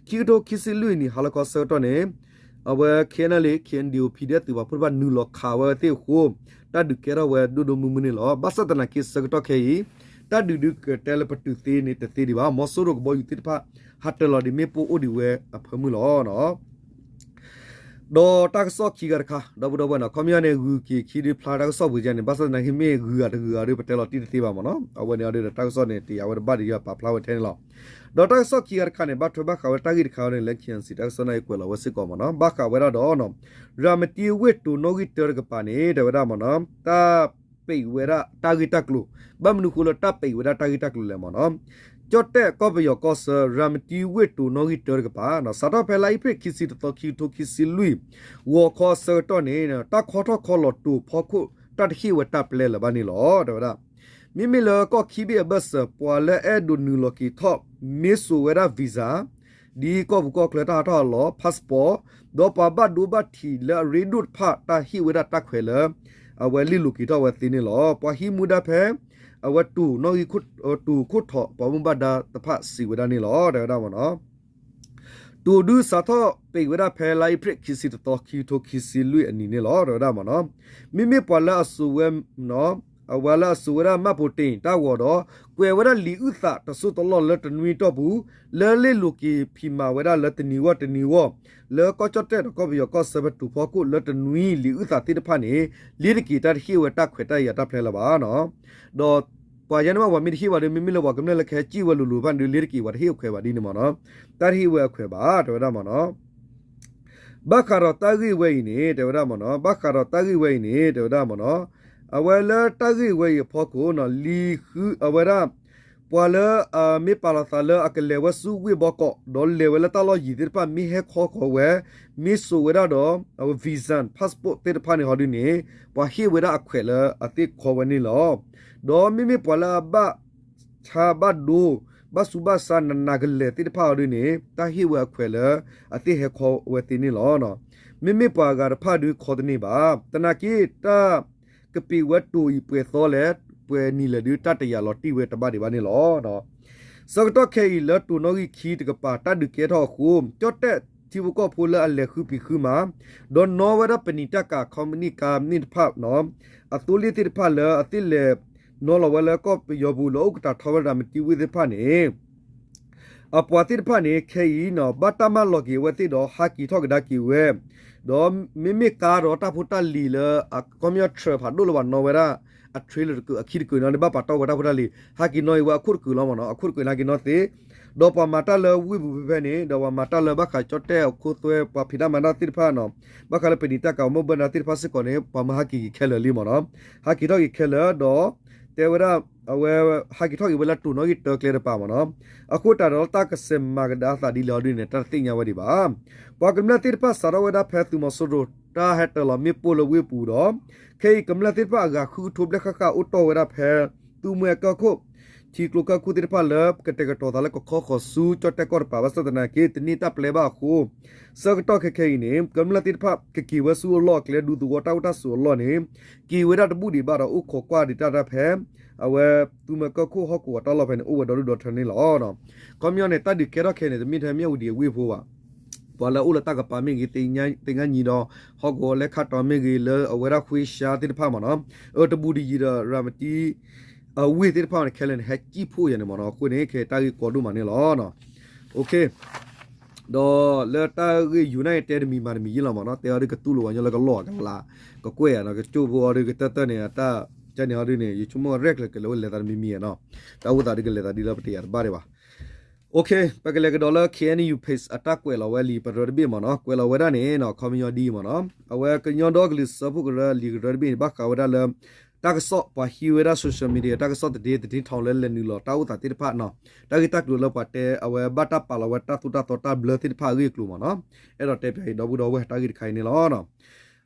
ခံကထိခံဆံလွံၢ်နံၣ် ဟါလီၤခီဆၢကတီၢ်န့ၣ် အဝဲ ခ့ၣ်အဲၣ်အဲၣ်လ် ခ့ၣ်အဲၣ်ဒုး ပီၣ်ဒီး သုးပာ်ဖှိၣ်တဖၣ်နုာ်လီၤခးဝဲသ့ၣ်အဃိ တၢ်ဒုးကဲထီၣ်ဝဲဒိၣ်ဒိၣ်မုၢ်မုၢ်န့ၣ်လီၤ. ဘၣ်ဆၣ်သနာ်က့ဆၢကတီၢ်ခဲအံၤ တၢ်ဒုးဒုးကတဲလၢပတုာ်သ့န့ၣ်တသ့ဒံးဘၣ်. မီၤစိရိၤကဘီယူၤသ့ၣ်တဖၣ် ဟးတၢၤလီၤဒံးမ့ၣ်ပိၢ်အိၣ်ဒံးဝဲအဖၢမုၢ်လီၤ. ဒီးတၢ်ကစီၣ်ခံဂၤတခါ ဒီပုၢ်ဒီဝဲၢ်နီၤ ခီပညီန့ၣ် ဂုာ်က့ၤခံဒုးဖျါတၢ်ကစီၣ်ပူၤကဲန့ၣ် ဘၣ်ဆၣ်သနာ်က့မ့ၢ်ဂုာ်ဂၤတဂုာ်ဂၤဒီး ပတဲလီၤတံၢ်တသ့ဘၣ်မ့ၢ်နီၤ. အဝဲန့ၣ်အီၤဒီးတၢ်ကစီၣ်န့ၣ် တယာ်ဝဲတဘၣ်ဒီးယွၤပာ်ဖျါဝဲထဲန့ၣ်လီၤ. ဒီးတၢ်ကစီၣ်ခံဂၤတခါန့ၣ် ဘၣ်ထွဲဘၣ်ဃးဝဲတၢ်ဂ့ၢ်တခါဝဲန့ၣ် လၢ ခ့ၣ်အဲၣ်စံၣ် တၢ်ကစီၣ်န့ၣ် ကွဲးလီၤဝဲစ့ၢ်ကီးမ့ၢ်နီၤ ဘၣ်ဃးဝဲဒၣ်ဒီး ရၤမတံဝ့ၢ်တိၤနီၣ်ဂံၢ်တၢတကပၤန့ၣ် တဲဝဲဒၣ်မ့ၢ်နီၤ တၢ်ပံးဝဲဒၣ်တၢ်ဂ့ၢ်တၢ်ကျိၤ ဘၣ်မနုၤဃိလၢတၢ်ပံးဝဲဒၣ်တၢ်ဂ့ၢ်တၢ်ကျိၤလဲၣ်မ့ၢ်နီၤ ကၠီၣ်တဲၣ်ကီၢ်ပယီၤကီၢ်ဆၢ ရၤမတံဝ့ၢ်တိၤနီၣ်ဂံၢ်တၢတကပၤ စးထီၣ်ဖဲလါအ့ဖြ့ၣ်ခံဆံတသီ ခံကထိခံဆံလွံၢ် ဂီၤခီအဆၢကတီၢ်န့ၣ် တၢ်ခီထီၣ်ခီလီၤတိၤဖီခိၣ် တၢ်တဟ့ၣ်ဝဲတၢ်ပျဲလၢၤဘၣ်န့ၣ်လီၤ တဲဝဲဒၣ်. မ့မ့ၢ်လၢကီၢ်ခံဘ့ၣ်အဘၢၣ်စၢၤ ပှၤလၢအဲၣ်ဒိးနုာ်လီၤက့ၤထီၣ် မ့ၢ်စိာ်ဝဲဒၣ် visa ဒ်ကီၢ်ပူၤကီၢ်ချၢတၢ်ဟးထီၣ်ဟးလီၤ passport ဒီးပှၤဘၣ်ဒိဘၣ်ထံးလၢအရ့ဒိၣ်တဖၣ် တၢ်ဟ့ၣ်ဝဲဒၣ်တၢ်ခွဲးလၢ အဝဲလ့ၢ်လိၤက့ၤထီၣ်ဝဲသ့န့ၣ်လီၤ. ပှၤဟံးမူဒါဖဲ အဝဲတိၤနီၣ်ဂံၢ် တိၤခိၣ်ထီး ပှၤဘၣ်မူဘၣ်ဒါတဖၣ်စံးဝဲဒၣ်န့ၣ်လီၤ တဲဝဲဒၣ်မ့ၢ်နီၤ. တိၤဒုးစးထီၣ်ပံးဝဲဒၣ်ဖဲလါအ့ဖြ့ၣ်ခံဆံတသီ ခံကထိခံဆံလွံၢ်အနံၤန့ၣ်လီၤ တဲဝဲဒၣ်မ့ၢ်နီၤ. မ့မ့ၢ်ပှၤလၢအစိာ်ဝဲ အဝဲလၢအစိာ်ဝဲဒၣ် မှတ်ပုံတင် တၢ်ဂီၤဒီး ကွဲးဝဲဒၣ်လံာ်အုၣ်သးတစိၢ်တလီၢ်လၢတနွံတီၢ်ပူၤ လၢလ့ၢ်လိၤက့ၤဖံးမၤဝဲဒၣ်လၢတနံၤဂီၢ်တနံၤဂီၢ် လၢကီၢ်ကၠီၣ်တဲၣ်ဒီးကီၢ်ပယီၤကီၢ်စဲၣ်ဖဲတိၤဖီခိၣ်လၢတနွံလံာ်အုၣ်သးသ့ၣ်တဖၣ်န့ၣ် လ့ၤတက့ၤတၢ်တဟ့ၣ်ဝဲတၢ်ခွဲးတၢ်ယာ်တၢ်ဖျဲလၢၤဘၣ်နီၤ. ဒီးပှၤယဲန့ၣ်မ့ၢ်ပှၤမ့ၢ်တဟ့ၣ်ဘၣ်ဒီး မ့မ့ၢ်လၢပှၤကမျၢၢ်လၢကဟဲစံၣ်ဝဲလိၤလိၤတဖၣ်န့ၣ်ဒီး လ့ၤတက့ၤပှၤတဟ့ၣ်အခွဲးဘၣ်ဒ်န့ၣ်မ့ၢ်နီၤ. တၢ်တဟ့ၣ်ဝဲအခွဲးဘၣ် တဲဝဲဒၣ်မ့ၢ်နီၤ. ဘၣ်ဃးဒီးတၢ်ဂ့ၢ်ဝဲအံၤန့ၣ် တဲဝဲဒၣ်မ့ၢ်နီၤ, ဘၣ်ဃးဒီးတၢ်ဂ့ၢ်ဝဲအံၤန့ၣ် တဲဝဲဒၣ်မ့ၢ်နီၤ, အဝဲလၢတၢ်ဂ့ၢ်ဝဲအံၤအဖီခိၣ်နီၤ လံာ်ဃုအဝဲဒၣ် ပှၤလၢအမ့ၢ်ပာ်လီၤသးလၢအကလဲၤဝဲဆူဝ့ၢ်ဘီကီး ဒီးလဲၤဝဲလၢတၢ်လီၢ်ယံၤသ့ၣ်တဖၣ် မ့ၢ်ဟဲခီဃီၤဝဲ မ့ၢ်စိာ်ဝဲဒၣ်ဒီး အဝဲ visa passport သ့ၣ်တဖၣ်န့ၣ်ဟီဒုန့ၣ် ပှၤဟ့ၣ်ဝဲဒၣ်အခွဲးလၢအသ့ၣ်ခီဝဲန့ၣ်လီၤ. ဒီးမ့မ့ၢ်ပှၤလၢအဘၣ် ဆါဘၣ်ဒိ ဘၣ်ဆူးဘၣ်ဆါနးနးကလဲာ်သ့ၣ်တဖၣ်အီၤဒုန့ၣ် တၢ်ဟ့ၣ်ဝဲအခွဲးလၢအသ့ၣ်ဟဲခီဝဲသ့န့ၣ်လီၤ. မ့မ့ၢ်ပှၤဂၤတဖၣ်ဒုခီတန့ၢ်ဘၣ်. သနာ်က့ တၢ်ကပံးဝဲတိၤအံၤပှဲၤသီလဲၣ် ပှဲၤနံၤလဲၣ်ဒု တၢ်တယာ်လီၤတံၢ်ဝဲတဘၣ်ဒံးဘၣ်န့ၣ်လီၤ. ဆၢကတီၢ်ခဲအံၤလၢတိၤနီၣ်ဂံၢ်ခံတကပၤ တၢ်ဒုးကဲထီၣ်အဃိ ကၠီၣ်တဲၣ်ထံဖိကီၢ်ဖိလၢအလဲၤဃုပံၤဃုမၤ ဒီးနီၣ်ဝဲဒၣ်ပနံာ်တၢ်ကၤ ခီမနံၣ်ကါမ့ၢ်တဖၣ် အသိလ့ၣ်သ့ၣ်တဖၣ်လၢအသ့ၣ်လဲၤ နီၣ်လီၤဝဲလၢကီၢ်ပယီၤပူၤ လၢအိၣ်ကတၢၢ်ထီၣ်ဝဲဒၣ်မတံဝ့ၢ်သ့ၣ်တဖၣ်န့ၣ် အပှၤသ့ၣ်တဖၣ်န့ၣ် ခဲအံၤနီၤ ဘၣ်တၢ်မၢလီၤက့ၤအဝဲသ့ၣ်ဒီး ဟးက့ၤထီၣ်ကဒါက့ၤဝဲ, ဒီးမ့မ့ၢ်ကါဒီးတၢ်ဖိတၢ်လံၤလၢ အခီပညီ truck ဖးဒိၣ်လၢပှၤနီၣ်ဝဲဒၣ် အ trailer တကုာ် အခံတကုာ်န့ၣ် ဘၣ်ပာ်တီၢ်ဝဲတၢ်ဖိတၢ်လံၤ ဟးက့ၤနီၣ်အံၤဝဲအခိၣ်တကုာ်လီၤမ့ၢ်နီၤ, အခိၣ်တကုာ်န့ၣ်ဟးက့ၤနီၣ်သ့, ဒီးပှၤမၤတၢ်လၢဝ့ၢ်ပူၤဖဲဖဲန့ၣ် ဒီးပှၤမၤတၢ်လၢဘၣ်ဃးကၠီၣ်တဲၣ်အခိသွဲ ပှၤဖံးတၢ်မၤတၢ်သ့ၣ်တဖၣ်နီၤ, ဘၣ်ဃးလၢပနံာ်တၢ်ကၤ မ့ၢ်ဘၣ်နၤသ့ၣ်တဖၣ်စ့ၢ်ကီးန့ၣ် ပှၤမၤဟးက့ၤက့ၤခဲလၢာ်လံမ့ၢ်နီၤ, ဟးက့ၤထီၣ်က့ၤခဲလၢာ်ဒီး တဲဝဲဒၣ် အဝဲ ဟးက့ၤထီၣ်က့ၤဝဲလၢတိၤနီၣ်ဂံၢ်တၢကျဲတပၤမ့ၢ်နီၤ, အဃိသတးဒီးတၢ်ကစဲးမၤကဒါသးဒ်လဲၣ်အီၤဒ်န့ၣ် တၢ်တသ့ၣ်ညါဝဲဒံးဘၣ်. ပှၤကမျၢၢ်သ့ၣ်တဖၣ်စးထီၣ်ဝဲဒၣ်ဖဲသုးမီၤစိရိၤ တၢ်ဟဲတၢၤလီၤမ့ၣ်ပိၢ်လၢဝ့ၢ်ပူၤဒီး ခဲအံၤကမျၢၢ်သ့ၣ်တဖၣ်အဂၤဃုကထိဘျဲၣ်ဃၣ်ဃၣ်အိၣ်တီၢ်ဝဲဒၣ်ဖဲ သူမှဲကီၢ်ခိၣ် ထံကျိကီၢ်ခိၣ်သ့ၣ်တဖၣ်လၢကတဲာ်ကတီၤသးလၢကခီဃီၤဆူကၠီၣ်တဲၣ်ကီၢ်တပၤ ဘၣ်ဆၣ်သနာ်က့ တန့ၢ်တၢ်ပျဲဘၣ်အဃိ ဆၢကတီၢ်ခဲခဲအံၤန့ၣ် ကမျၢၢ်သ့ၣ်တဖၣ်ကက့ၤဝဲဆူအလီၢ်အကျဲ ဒူသဝီတၢ်အိၣ်တၢ်ဆိးအလီၢ်န့ၣ် က့ၤဝဲဒၣ်တဘူၣ်ဒံးဘၣ်ဒီး အိၣ်ခိးကွၢ်ဒံးတၢ်တၢ်ဖဲ အဝဲသူမှဲကီၢ်ခိၣ်ဟီၣ်ကဝီၤတၢ်လီၢ်ဖဲန့ၣ် အိၣ်ဝဲဒီဒူၣ်ဒီထၢန့ၣ်လီၤ. ခီပညီန့ၣ် တၢ်ဒုးကဲထီၣ်ခဲန့ၣ် တမ့ၢ်ထဲမ့ၢ်ဝံၤဒံးအဝ့ၢ်ဖိဘၣ် ပှၤလၢအိၣ်လၢတၢ်ကပၤမ့ၢ်ဂ့ၤ သ့ၣ်ညါညီဒီး ဟီၣ်ကဝီၤလဲၤခါတီၤမ့ၢ်ဂ့ၤ လၢအဝဲဒၣ်ဃ့ရှါသ့ၣ်တဖၣ်မ့ၢ်နီၤ, အတဘူးတယံၤဒီး ရၤမတံ အဝ့ၢ်သ့ၣ်တဖၣ်န့ၣ် ခဲလၢာ်န့ၣ် ဟဲကံၣ်ဖှိၣ်ယၤန့ၣ်မ့ၢ်နီၤ, အဃိန့ၣ် ခဲတၢ်ဂ့ၢ်ကီဒိၣ်မးန့ၣ်လီၤ. ဒီးလၢတၢ်ဂ့ၢ်ယူၤန့ၣ် တဲတမံၤမၤတမံၤယ့ၢ်လီၤမ့ၢ်နီၤ, တဲအီၤဒုးကတူၢ်လိာ်ဝဲညီလၢကလီၢ်အကလး ကကွဲၢ်ယၤနီၤ, ကကၠိၣ်ဖိအီၤဒုးကတၢၢ်တၢၢ်န့ၣ် အတၢ်ကန့ၣ်အီၤဒုးန့ၣ် ယဆိကမိၣ်ရဲၣ်ကျဲၤကလဲၤဝဲလဲၤသးတမံၤမံၤနီၤ, တၢ်အိၣ်သးဒုးကလဲၤသးဒ်လၢပတယာ်တဘၣ်ဒံးဘၣ်. ပကလဲၤကဒီးလၢ KNU page အတၢ်ကွဲးလီၤဝဲလံာ်ပရၢတဘ့ၣ်မ့ၢ်နီၤ, ကွဲးလီၤဝဲဒၣ်န့ၣ်နီၤ ခီပညီဒ်အံၤမ့ၢ်နီၤ, အဝဲကညီဒီကလုာ်စၢဖှိၣ်ကရၢလံာ်ကရၢတဘ့ၣ်န့ၣ် ဘၣ်ဃးဝဲဒၣ်လၢ တၢ်ကစီၣ်ပှၤဟံးဝဲဒၣ် social media တၢ်ကစီၣ်တဒ့ သတင်းထောက် လၢလဲၤနုာ်လီၤတၢ်အိၣ်သးသ့ၣ်တဖၣ်နီၤ, တၢ်ဂ့ၢ်တၢ်ကျိၤလၢပှၤတဲ အဝဲဘၣ်တၢ်ပာ်လီၤဝဲတၢ်သိၣ်တၢ်သီတၢ်ဘျၢသ့ၣ်တဖၣ်အဂ့ၢ်အကျိၤမ့ၢ်နီၤ, အဲၣ်ဒိးတဲပၠးအံၤဒီပုၢ်ဒီဝဲၢ်တၢ်ဂ့ၢ်တခါအံၤန့ၣ်လီၤ.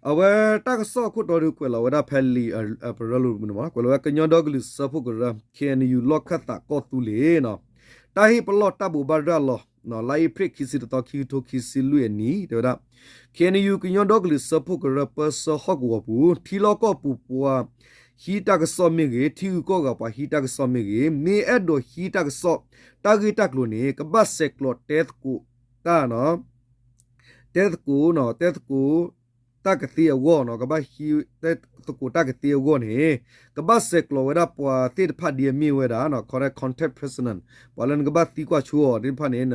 အဝဲတၢ်ကစီၣ်အခိၣ်တီဒုးကွဲးလီၤဝဲဒၣ်ဖဲလံာ်ပရၢလိၤမ့ၢ်နီၤ, ကွဲးလီၤဝဲကညီဒီကလုာ်စၢဖှိၣ်ကရၢ KNU လီၢ်ခၢၣ်သးကီၢ်သူလ့ၤနီၤ, တၢ်ဟ့ၣ်ပလီၢ်တၢ်ဘိးဘၣ်ရၤလီၤ လါအ့ဖြ့ၣ်ခံဆံတသီ ခံကထိခံဆံလွံၢ်အနံၤ တဲဝဲဒၣ် KNU ကညီဒီကလုာ်စၢဖှိၣ်ကရၢပၢဆှၢဟီၣ်ကဝီၤပူၤ ထံလီၢ်ကီၢ်ပူၤပှၤဟံးတၢ်ကစီၣ်မ့ၢ်ဂ့ၤ, ထံဂုၤကီၢ်ဂၤပှၤဟံးတၢ်ကစီၣ်မ့ၢ်ဂ့ၤ, မ့ၢ်အဲၣ်ဒိးဟံးတၢ်ကစီၣ် တၢ်ဂ့ၢ်တၢ်ကျိၤန့ၣ် ကဘၣ်ဆဲးကျိးတဲသကိးတၢ် တဲသကိး တဲသကိးတၢ်ကသ့အဂီၢ်နီၤ, ကဘၣ်ဟံး တဲသကိးတၢ်ကသ့အဂီၢ်န့ၣ် ကဘၣ်ဆဲးကျိးဝဲဒၣ်ပှၤသ့ၣ်တဖၣ်ဒ်အမ့ၢ်ဝဲဒၣ် contact person ပှၤလၢနကဘၣ်သံကွၢ်ဆိအီၤသ့ၣ်တဖၣ်န့ၣ်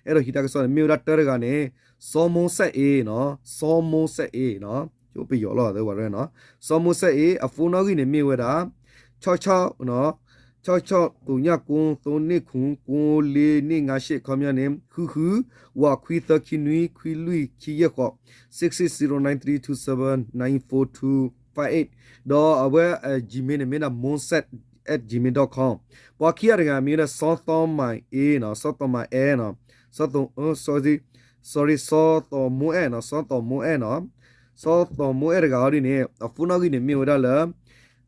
အဲၣ်ဒိးဟံးတၢ်ကစီၣ်န့ၣ် မ့ၢ်ဝဲဒၣ်တၢတဂၤန့ၣ် စီၤမိၢ်စဲၣ်အ့နီၤ, စီၤမိၢ်စဲၣ်အ့နီၤ, ပယီၤလီၤ ဝဲရၢနီၤ, စီၤမိၢ်စဲၣ်အ့ အ phone နီၣ်ဂံၢ်န့ၣ်မ့ၢ်ဝဲဒၣ် ဆီဆီ ဆီဆီ သုည ကို သုံး နှစ် ခု ကို လေး နှစ် ငါး ရှစ် ခီပညီန့ၣ် ဃုဃု ဝး ခွံသၢ ခံနွံ ခွံလွံၢ် ခံယဲၢ်ဃိး six six zero nine three two seven nine four two five eight ဒီးအဝဲ Gmail န့ၣ်မ့ၢ်ဒၣ် monset at gmail dot com ပှၤခံဂၤတဂၤမ့ၢ်ဝဲဒၣ် စီၤသီမၤအ့နီၤ, စီၤသီမၤအဲနီၤ, စီၤသီ sorry စီၤသီမိၢ်အဲၣ်နီၤ, စီၤသီမိၢ်အဲၣ်နီၤ, စီၤသီမိၢ်အဲၣ်တဂၤအီၤဒ်န့ၣ် အ phone နီၣ်ဂံၢ်န့ၣ်မ့ၢ်ဝဲဒၣ်လၢ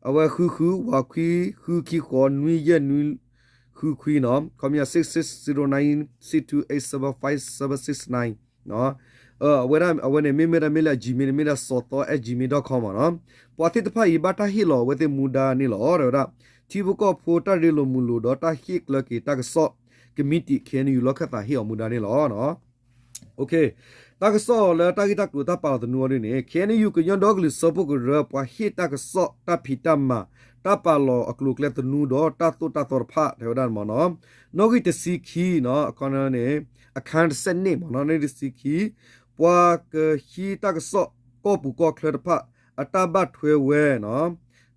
အဝဲဃုဃု ဝး ခွံ ဃု ခံ ဃိး နွံ ယဲၢ် နွံ ဃု ခွံခွံနီၤ, ခီပညီ six six zero nine six two eight seven five seven six nine အဝဲဒၣ် အဝဲန့ၣ် မ့မ့ၢ်ဒၣ်မ့ၢ်လၢ Gmail န့ၣ် မ့ၢ်ဒၣ် စီၤသီ at gmail dot com မ့ၢ်နီၤ. ပှၤသ့ၣ်တဖၣ်အံၤ ဘၣ်တၢ်ဟ့ၣ်လီၤအဝဲသ့ၣ်မူဒါန့ၣ်လီၤ. တဲဝဲဒၣ် ထံဖိကီၢ်ဖိတၢ်ရ့လိာ်မုာ်လိာ်ဒီးတၢ်ဟ့ၣ်ကျၢၤက့ၤတၢ်ကစီၣ် ကမံးတံာ် K N U လီၢ်ခၢၣ်သးဟ့ၣ်အီၤမူဒါန့ၣ်လီၤ. တၢ်ကစီၣ်လၢတၢ်ဂ့ၢ်တၢ်ကျိၤတၢ်ပာ်လီၤသနူအီၤဒ်န့ၣ် K N U ကညီဒီကလုာ်စၢဖှိၣ်ကရၢ ပှၤဟ့ၣ်တၢ်ကစီၣ်တၢ်ဖံးတၢ်မၤ တၢ်ပာ်လီၤအကျိၤအကျဲသနူဒီးတၢ်သိၣ်တၢ်သီတဖၣ် တဲဝဲဒၣ်မ့ၢ်နီၤ. နီၣ်ဂံၢ်တဆံခံနီၤ အခါန့ၣ် အခန်းတဆယ့်နှစ်မ့ၢ်နီၤ နီၣ်ဂံၢ်တဆံခံ ပှၤကဟံးတၢ်ကစီၣ်ကီၢ်ပူၤကီၢ်ချၢတဖၣ် အတၢ်ဘၣ်ထွဲဝဲနီၤ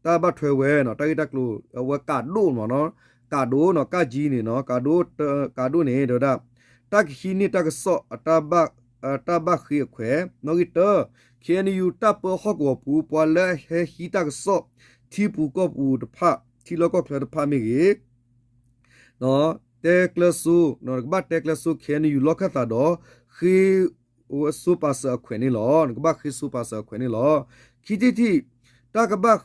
တၢ်ဘၣ်ထွဲဝဲနီၤ တၢ်ဂ့ၢ်တၢ်ကျိၤ အဝဲကးဒိၣ်မ့ၢ်နီၤ ကးဒိၣ်နီၤ ကးကံန့ၣ်နီၤ ကးဒိၣ် ကးဒိၣ်န့ၣ် တဲဝဲဒၣ် တၢ်ကဟံးန့ၢ်တၢ်ကစီၣ် အတၢ်ဘၣ်ဃ့အခွဲး နီၣ်ဂံၢ်တၢ K N U တၢ်ပၢဟီၣ်ကဝီၤပူၤ ပှၤလၢအဟဲဟံးတၢ်ကစီၣ် ထံပူၤကီၢ်ပူၤတဖၣ် ထံလီၢ်ကီၢ်ချၢတဖၣ်မ့ၢ်ဂ့ၤ တဲကျၢၤစိ နကဘၣ်တဲကျၢၤစိ K N U လီၢ်ခၢၣ်သးဒီး ဃ့ စိပာ်စၢၤအခွဲးန့ၣ်လီၤ. နကဘၣ်ဃ့စိပာ်စၢၤအခွဲးန့ၣ်လီၤ. ခံထံၣ်တထံၣ် တၢ်ကဘၣ်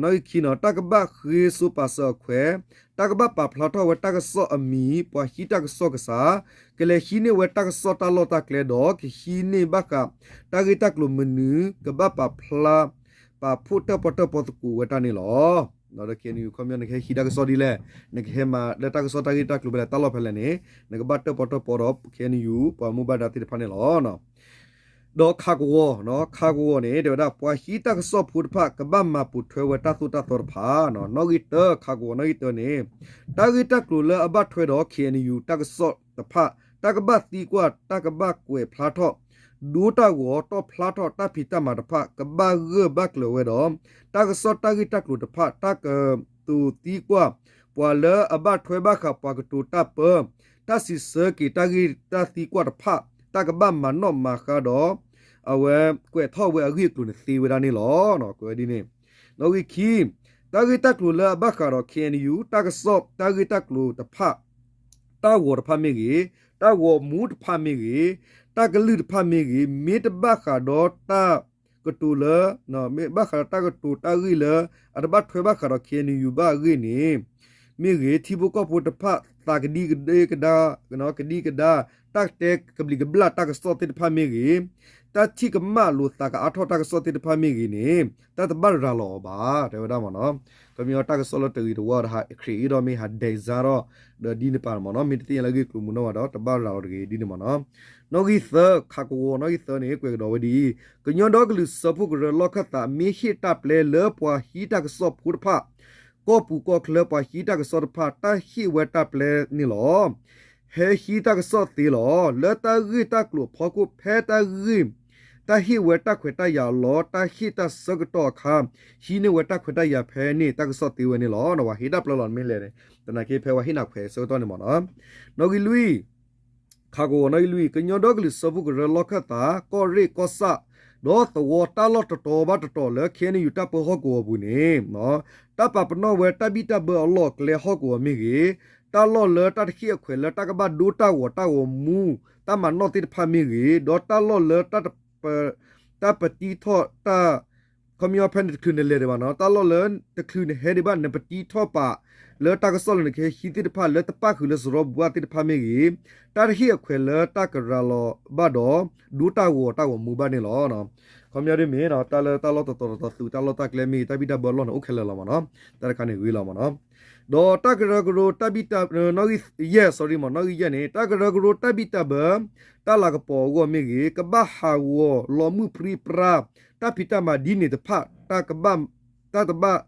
နီၣ်ဂံၢ်ခံနီၤ တၢ်ကဘၣ်ဃ့စိပာ်စၢၤအခွဲး တၢ်ကဘၣ်ပာ်ဖျါထီၣ်ဝဲတၢ်ကစီၣ်အမံၤ ပှၤဟံးတၢ်ကစီၣ်ကစၢ် ကလဲၤဟံးန့ၢ်ဝဲတၢ်ကစီၣ်တၢ်လီၢ်တၢ်ကျဲဒီး ကဟံးန့ၢ်ဘၣ်ဃး တၢ်ဂ့ၢ်တၢ်ကျိၤမနုၤ ကဘၣ်ပာ်ဖျါ ပာ်ဖှိၣ်တၢၣ်ပီၣ်တၢၣ်ပီသကိးဝဲတၢ်န့ၣ်လီၤ. ဒီး K N U ခီပညီ နကဟဲဟံးတၢ်ကစီၣ်ဒ်လဲၣ်, နကဟဲမၤလၢတၢ်ကစီၣ်တၢ်ဂ့ၢ်တၢ်ကျိၤဖဲလဲၣ် တၢ်လီၢ်ဖဲလဲၣ်န့ၣ် နကဘၣ်တၢၣ်ပီၣ်တၢၣ်ပီဒီး K N U ပှၤမူဘၣ်ဒါသ့ၣ်တဖၣ်န့ၣ်လီၤ. ဒီးခးကဝီၤ, ခးကဝီၤန့ၣ် တဲဝဲဒၣ် ပှၤဟံးတၢ်ကစီၣ်ဖိတဖၣ် ကဘၣ်မၤပိာ်ထွဲဝဲတၢ်သိၣ်တၢ်သီတဖၣ်, နီၣ်ဂံၢ်တၢ ခးကဝီၤနီၣ်ဂံၢ်တၢန့ၣ် တၢ်ဂ့ၢ်တၢ်ကျိၤလၢအဘၣ်ထွဲဒီး K N U တၢ်ကစီၣ်တဖၣ် တၢ်ကဘၣ်သံကွၢ် တၢ်ကဘၣ်ကွဲးဖျါထီၣ် ဒိတၢ်ဂီၤ တီၣ်ဖျါထီၣ်တၢ်ဖံးတၢ်မၤတဖၣ် ကဘၣ်ဂၢၢ်ဘၣ်ကျၢၤဝဲဒီး တၢ်ကစီၣ်တၢ်ဂ့ၢ်တၢ်ကျိၤတဖၣ် တၢ်ကတိၤသံကွၢ် ပှၤလၢအဘၣ်ထွဲဘၣ်ဃးပှၤကတိၤတၢ်ပၢ တၢ်စံးဆၢက့ၤတၢ်ဂ့ၢ်တၢ်သံကွၢ်တဖၣ် တၢ်ကဘၣ်မၤနီၣ်မၤဃါဒီး အဝဲကွဲးထီၣ်ဝဲအဂ့ၢ်အကျိၤန့ၣ်သ့ဝဲဒၣ်န့ၣ်လီၤ. ကွဲးဝဲဒ်န့ၣ် နီၣ်ဂံၢ်ခံ တၢ်ဂ့ၢ်တၢ်ကျိၤလၢအဘၣ်ဃးဒီး K N U တၢ်ကစီၣ်တၢ်ဂ့ၢ်တၢ်ကျိၤတဖၣ် တၢ်ဂီၤတဖၣ်မ့ၢ်ဂ့ၤ, တၢ်ဂီၤမူတဖၣ်မ့ၢ်ဂ့ၤ, တၢ်ကလုၢ်တဖၣ်မ့ၢ်ဂ့ၤ, မ့ၢ်တဘၣ်ဃးဒီးတၢ်ကတိၤလၢ မ့ၢ်ဘၣ်ဃးဒီးတၢ်ကတိၤတၢ်ဂ့ၢ်လၢ အတဘၣ်ထွဲဘၣ်ဃးဒီး K N U ဘၣ်အဂ့ၢ်န့ၣ် မ့ၢ်ဂ့ၤ, ထံဖိကီၢ်ဖိတဖၣ် သးကဒံကဒါ ကဒံကဒါ တၢ်တဲကဘျံးကဘျၣ်တၢ်ကစီၣ်သ့ၣ်တဖၣ်မ့ၢ်ဂ့ၤ, တၢ်ထံၣ်ကမၣ်လိာ်သးကအါထီၣ်တၢ်ကစီၣ်သ့ၣ်တဖၣ်မ့ၢ်ဂ့ၤန့ၣ် တၢ်တဘၣ်ရၤလီၤအီၤဘၣ် တဲဝဲဒၣ်မ့ၢ်နီၤ. ခီပညီတၢ်ကစီၣ်လၢတဂ့ၤတဝါဒီး ဟး create ဒီး မ့ၢ်ဟး design ဒီး ဒီးဒ်န့ၣ်ပာ်မ့ၢ်နီၤ, မ့ၢ်တသ့ၣ်ညါလၢအဂ့ၢ်ကျိၤမုၢ်နီၢ်ဘၣ်ဒီး တဘၣ်ရၤလီၤတဂ့ၤဒ်န့ၣ်မ့ၢ်နီၤ. နီၣ်ဂံၢ်သၢ ခးကဝီၤနီၣ်ဂံၢ်သၢန့ၣ် ကွဲးကဒီးဝဲဒ်အံၤ, ကညီဒီကလုာ်စၢဖှိၣ်ကရၢလီၢ်ခၢၣ်သး မ့ၢ်ဟ့ၣ်တၢ်ပျဲလၢပှၤဟံးတၢ်ကစီၣ်ဖိတဖၣ် ကီၢ်ပူၤကီၢ်ချၢပှၤဟံးတၢ်ကစီၣ်တဖၣ် တၢ်ဟ့ၣ်ဝဲတၢ်ပျဲန့ၣ်လီၤ. ဟဲဟံးတၢ်ကစီၣ်သ့လီၤ. လၢတၢ်ဂ့ၢ်တၢ်ကျိၤအဖီခိၣ် ဖဲတၢ်ဂ့ၢ် တၢ်ဟ့ၣ်ဝဲတၢ်ခွဲးတၢ်ယာ်အလီၢ် တၢ်ဟ့ၣ်တၢ်ဆၢကတီၢ်အခါ ဟံးန့ၢ်ဝဲတၢ်ခွဲးတၢ်ယာ်ဖဲန့ၣ် တၢ်ကစီၣ်သ့ဝဲန့ၣ်လီၤ. ဝဲဟ့ၣ်တၢ်ပျဲလီၤမ့ၢ်လဲၣ်န့ၣ် သနာ်က့ဖဲဝဲဟ့ၣ်နၤခွဲးဆၢကတီၢ်န့ၣ်မ့ၢ်နီၤ. နီၣ်ဂံၢ်လွံၢ် ခးကဝီၤနီၣ်ဂံၢ်လွံၢ် ကညီဒီကလုာ်စၢဖှိၣ်ကရၢလီၢ်ခၢၣ်သး ကီၢ်ရ့ၣ်ကီၢ်ဆၣ် ဒီးသဝီတၢ်လီၢ်တတီၤဘၣ်တတီၤလၢ K N U တၢ်ပၢဟီၣ်ကဝီၤပူၤန့ၣ် တၢ်ပာ်ပနီၣ်ဝဲတၢ်ဘံၣ်တၢ်ဘၢအလီၢ်အကျဲဟီၣ်ကဝီၤမ့ၢ်ဂ့ၤ, တၢ်လီၢ်လၢတၢ်တဟ့ၣ်အခွဲးလၢတၢ်ကဘၣ်ဒိတၢ်ဂီၤတၢ်ဂီၤမူ တၢ်မၤနီၣ်သ့ၣ်တဖၣ်မ့ၢ်ဂ့ၤ, ဒီးတၢ်လီၢ်လၢ တၢ်ပတံထီၣ်တၢ် ခီပညီဖဲနတချုးနလဲၤဒံးဘၣ်နီၤ, တၢ်လီၢ်လၢတချုးနဟဲဒံးဘၣ် နပတံထီၣ်ပာ် လၢတၢ်ကစီၣ်လၢနကဟဲဟံးသ့ၣ်တဖၣ် လၢတပၣ်ဃုာ်လၢစရီဘူဘၣ်သ့ၣ်တဖၣ်မ့ၢ်ဂ့ၤ, တၢ်တဟ့ၣ်အခွဲးလၢတၢ်ကရၤလီၤဘၣ်ဒီး ဒိတၢ်ဂီၤတၢ်ဂီၤမူဘၣ်န့ၣ်လီၤ. ခီပညီဒ်မ့ၢ် တၢ်လၢတၢ်လီၢ်တတီၤတတီၤ သုးတၢ်လီၢ်တၢ်ကျဲမ့ၢ်ဂ့ၤ တၢ်ဘံၣ်တၢ်ဘၢအလီၢ်န့ၣ် အိၣ်ခဲလၢာ်လီၤမ့ၢ်နီၤ, တၢ်တခါန့ၣ်ဂ့ၤလီၤမ့ၢ်နီၤ. ဒီးတၢ်ကရၢကရိတၢ်ဘံၣ်တၢ် နီၣ်ဂံၢ်ယဲၢ် sorry မ့ၢ် နီၣ်ဂံၢ်ယဲၢ်န့ၣ် တၢ်ကရၢကရိတၢ်ဘံၣ်တၢ်ဘၢ တၢ်လၤကပီၤအဂီၢ်မ့ၢ်ဂ့ၤ, ကဘၣ်ဟးဂီၤလီၤမုၢ်ပြံပြါ တၢ်ဖံးတၢ်မၤဒ်န့ၣ်တဖၣ် တၢ်ကဘၣ် တၢ်တဘၣ်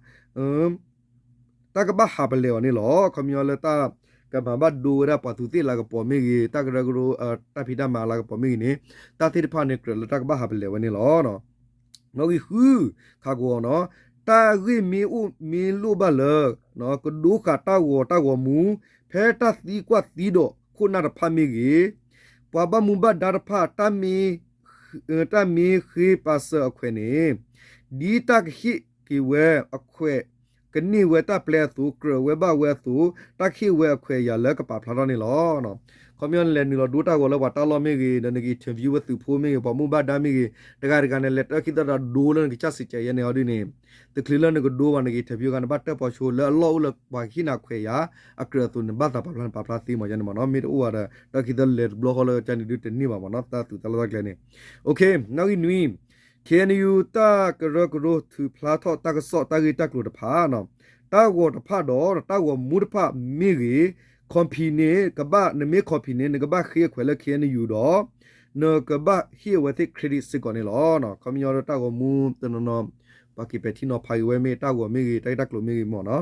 တၢ်ကဘၣ်ဟးပလဲၤအီၤန့ၣ်လီၤ. ခီပညီလၢတၢ်ကမၤဘၣ်ဒိဝဲဒၣ်ပှၤသူးသ့ၣ်လၤကပီၤမ့ၢ်ဂ့ၤ, တၢ်ကရၢကရိ တၢ်ဖံးတၢ်မၤလၤကပီၤမ့ၢ်ဂ့ၤန့ၣ် တၢ်သ့ၣ်တဖၣ်န့ၣ် ကြၢးလၢတၢ်ကဘၣ်ဟးပလဲၤဝဲန့ၣ်လီၤ. နီၣ်ဂံၢ်ဃု ခးကဝီၤနီၤ, တၢ်ဂ့ၢ်မ့ၢ်အိၣ်မ့ၢ်လိၣ်ဘၣ်လၢ ကဒိဃာ်တၢ်ဂီၤတၢ်ဂီၤမူ ဖဲတၢ်သံကွၢ်သံဒိးခိၣ်နၢ်တဖၣ်မ့ၢ်ဂ့ၤ, ပှၤဘၣ်မူဘၣ်ဒါတဖၣ် တၢ်မ့ၢ်ဃ့ပာ်စၢၤအခွဲးန့ၣ် ဒ်တၢ်ကဟ့ၣ်က့ၤဝဲအခွဲး ကန့ၢ်ဝဲတၢ်ပျဲအသိး ကြၢးဝဲဘၣ်ဝဲအသိး တၢ်ကဟ့ၣ်ဝဲအခွဲးအယာ်လၢကပာ်ဖျါထီၣ်န့ၣ်လီၤ. ခီပညီနလဲၤနုာ်လီၤဒိတၢ်ဂီၤလၢပှၤတၢ်လီၢ်မ့ၢ်ဂ့ၤ, ဒီးနက interview ဝဲသုးဖိမ့ၢ်ဂ့ၤ, ပှၤမူဘၣ်ဒါမ့ၢ်ဂ့ၤ, တဂၤတဂၤန့ၣ် လဲၤတၢ်ခံသီတၢ်ဒိလၢနကစၢ်စံးကဲးယဲန့ၣ်အီၤဒ်န့ၣ်, တချုးလၢနကဒိဘၣ် နက interview ဂၤ နဘၣ်တၢၣ်ပီၤဆိလၢအလီၢ်အိၣ်လၢပှၤဟ့ၣ်နၤခွဲးယာ် အကြၢးအသိးန့ၣ် ဘၣ်သးပာ်ဖျါန့ၣ် ပာ်ဖျါသ့မးယဲန့ၣ်မ့ၢ်နီၤ, မ့ၢ်တအိၣ်ဘၣ်ဒီး တၢ်ခံသီလဲၤတဘျီဃီလၢကန့ၣ်ဒုတန့ၢ်ဘၣ်မ့ၢ်နီၤ, တၢ်သုးတၢ်လီၢ်တၢ်ကျဲန့ၣ်, နီၣ်ဂံၢ်နွံ ခ့ၣ်အဲၣ်ယူၣ် တၢ်ကရၢကရိထုးဖျါထီၣ်တၢ်ကစီၣ်တၢ်ဂ့ၢ်တၢ်ကျိၤတဖၣ်, တၢ်ဂီၤတဖၣ်ဒီးတၢ်ဂီၤမူတဖၣ်မ့ၢ်ဂ့ၤ, ခီၣ်ဖံးန့ၣ် ကဘၣ် နမ့ၢ်ခီၣ်ဖံးန့ၣ် နကဘၣ်ဃ့အခွဲးလၢ ခ့ၣ်အဲၣ်ယူၣ် ဒီး နကဘၣ်ဟ့ၣ်အဝဲသ့ၣ် credit စ့ၢ်ကီးန့ၣ်လီၤ. ခီပညီဒီးတၢ်ဂီၤမူတနီၤနီၤ ပှၤက့ၤပဲာ်ထံနီၤဖးက့ၤဝဲမ့ၢ်တၢ်ဂီၤမ့ၢ်ဂ့ၤ တၢ်ဂ့ၢ်တၢ်ကျိၤမ့ၢ်ဂ့ၤမ့ၢ်နီၤ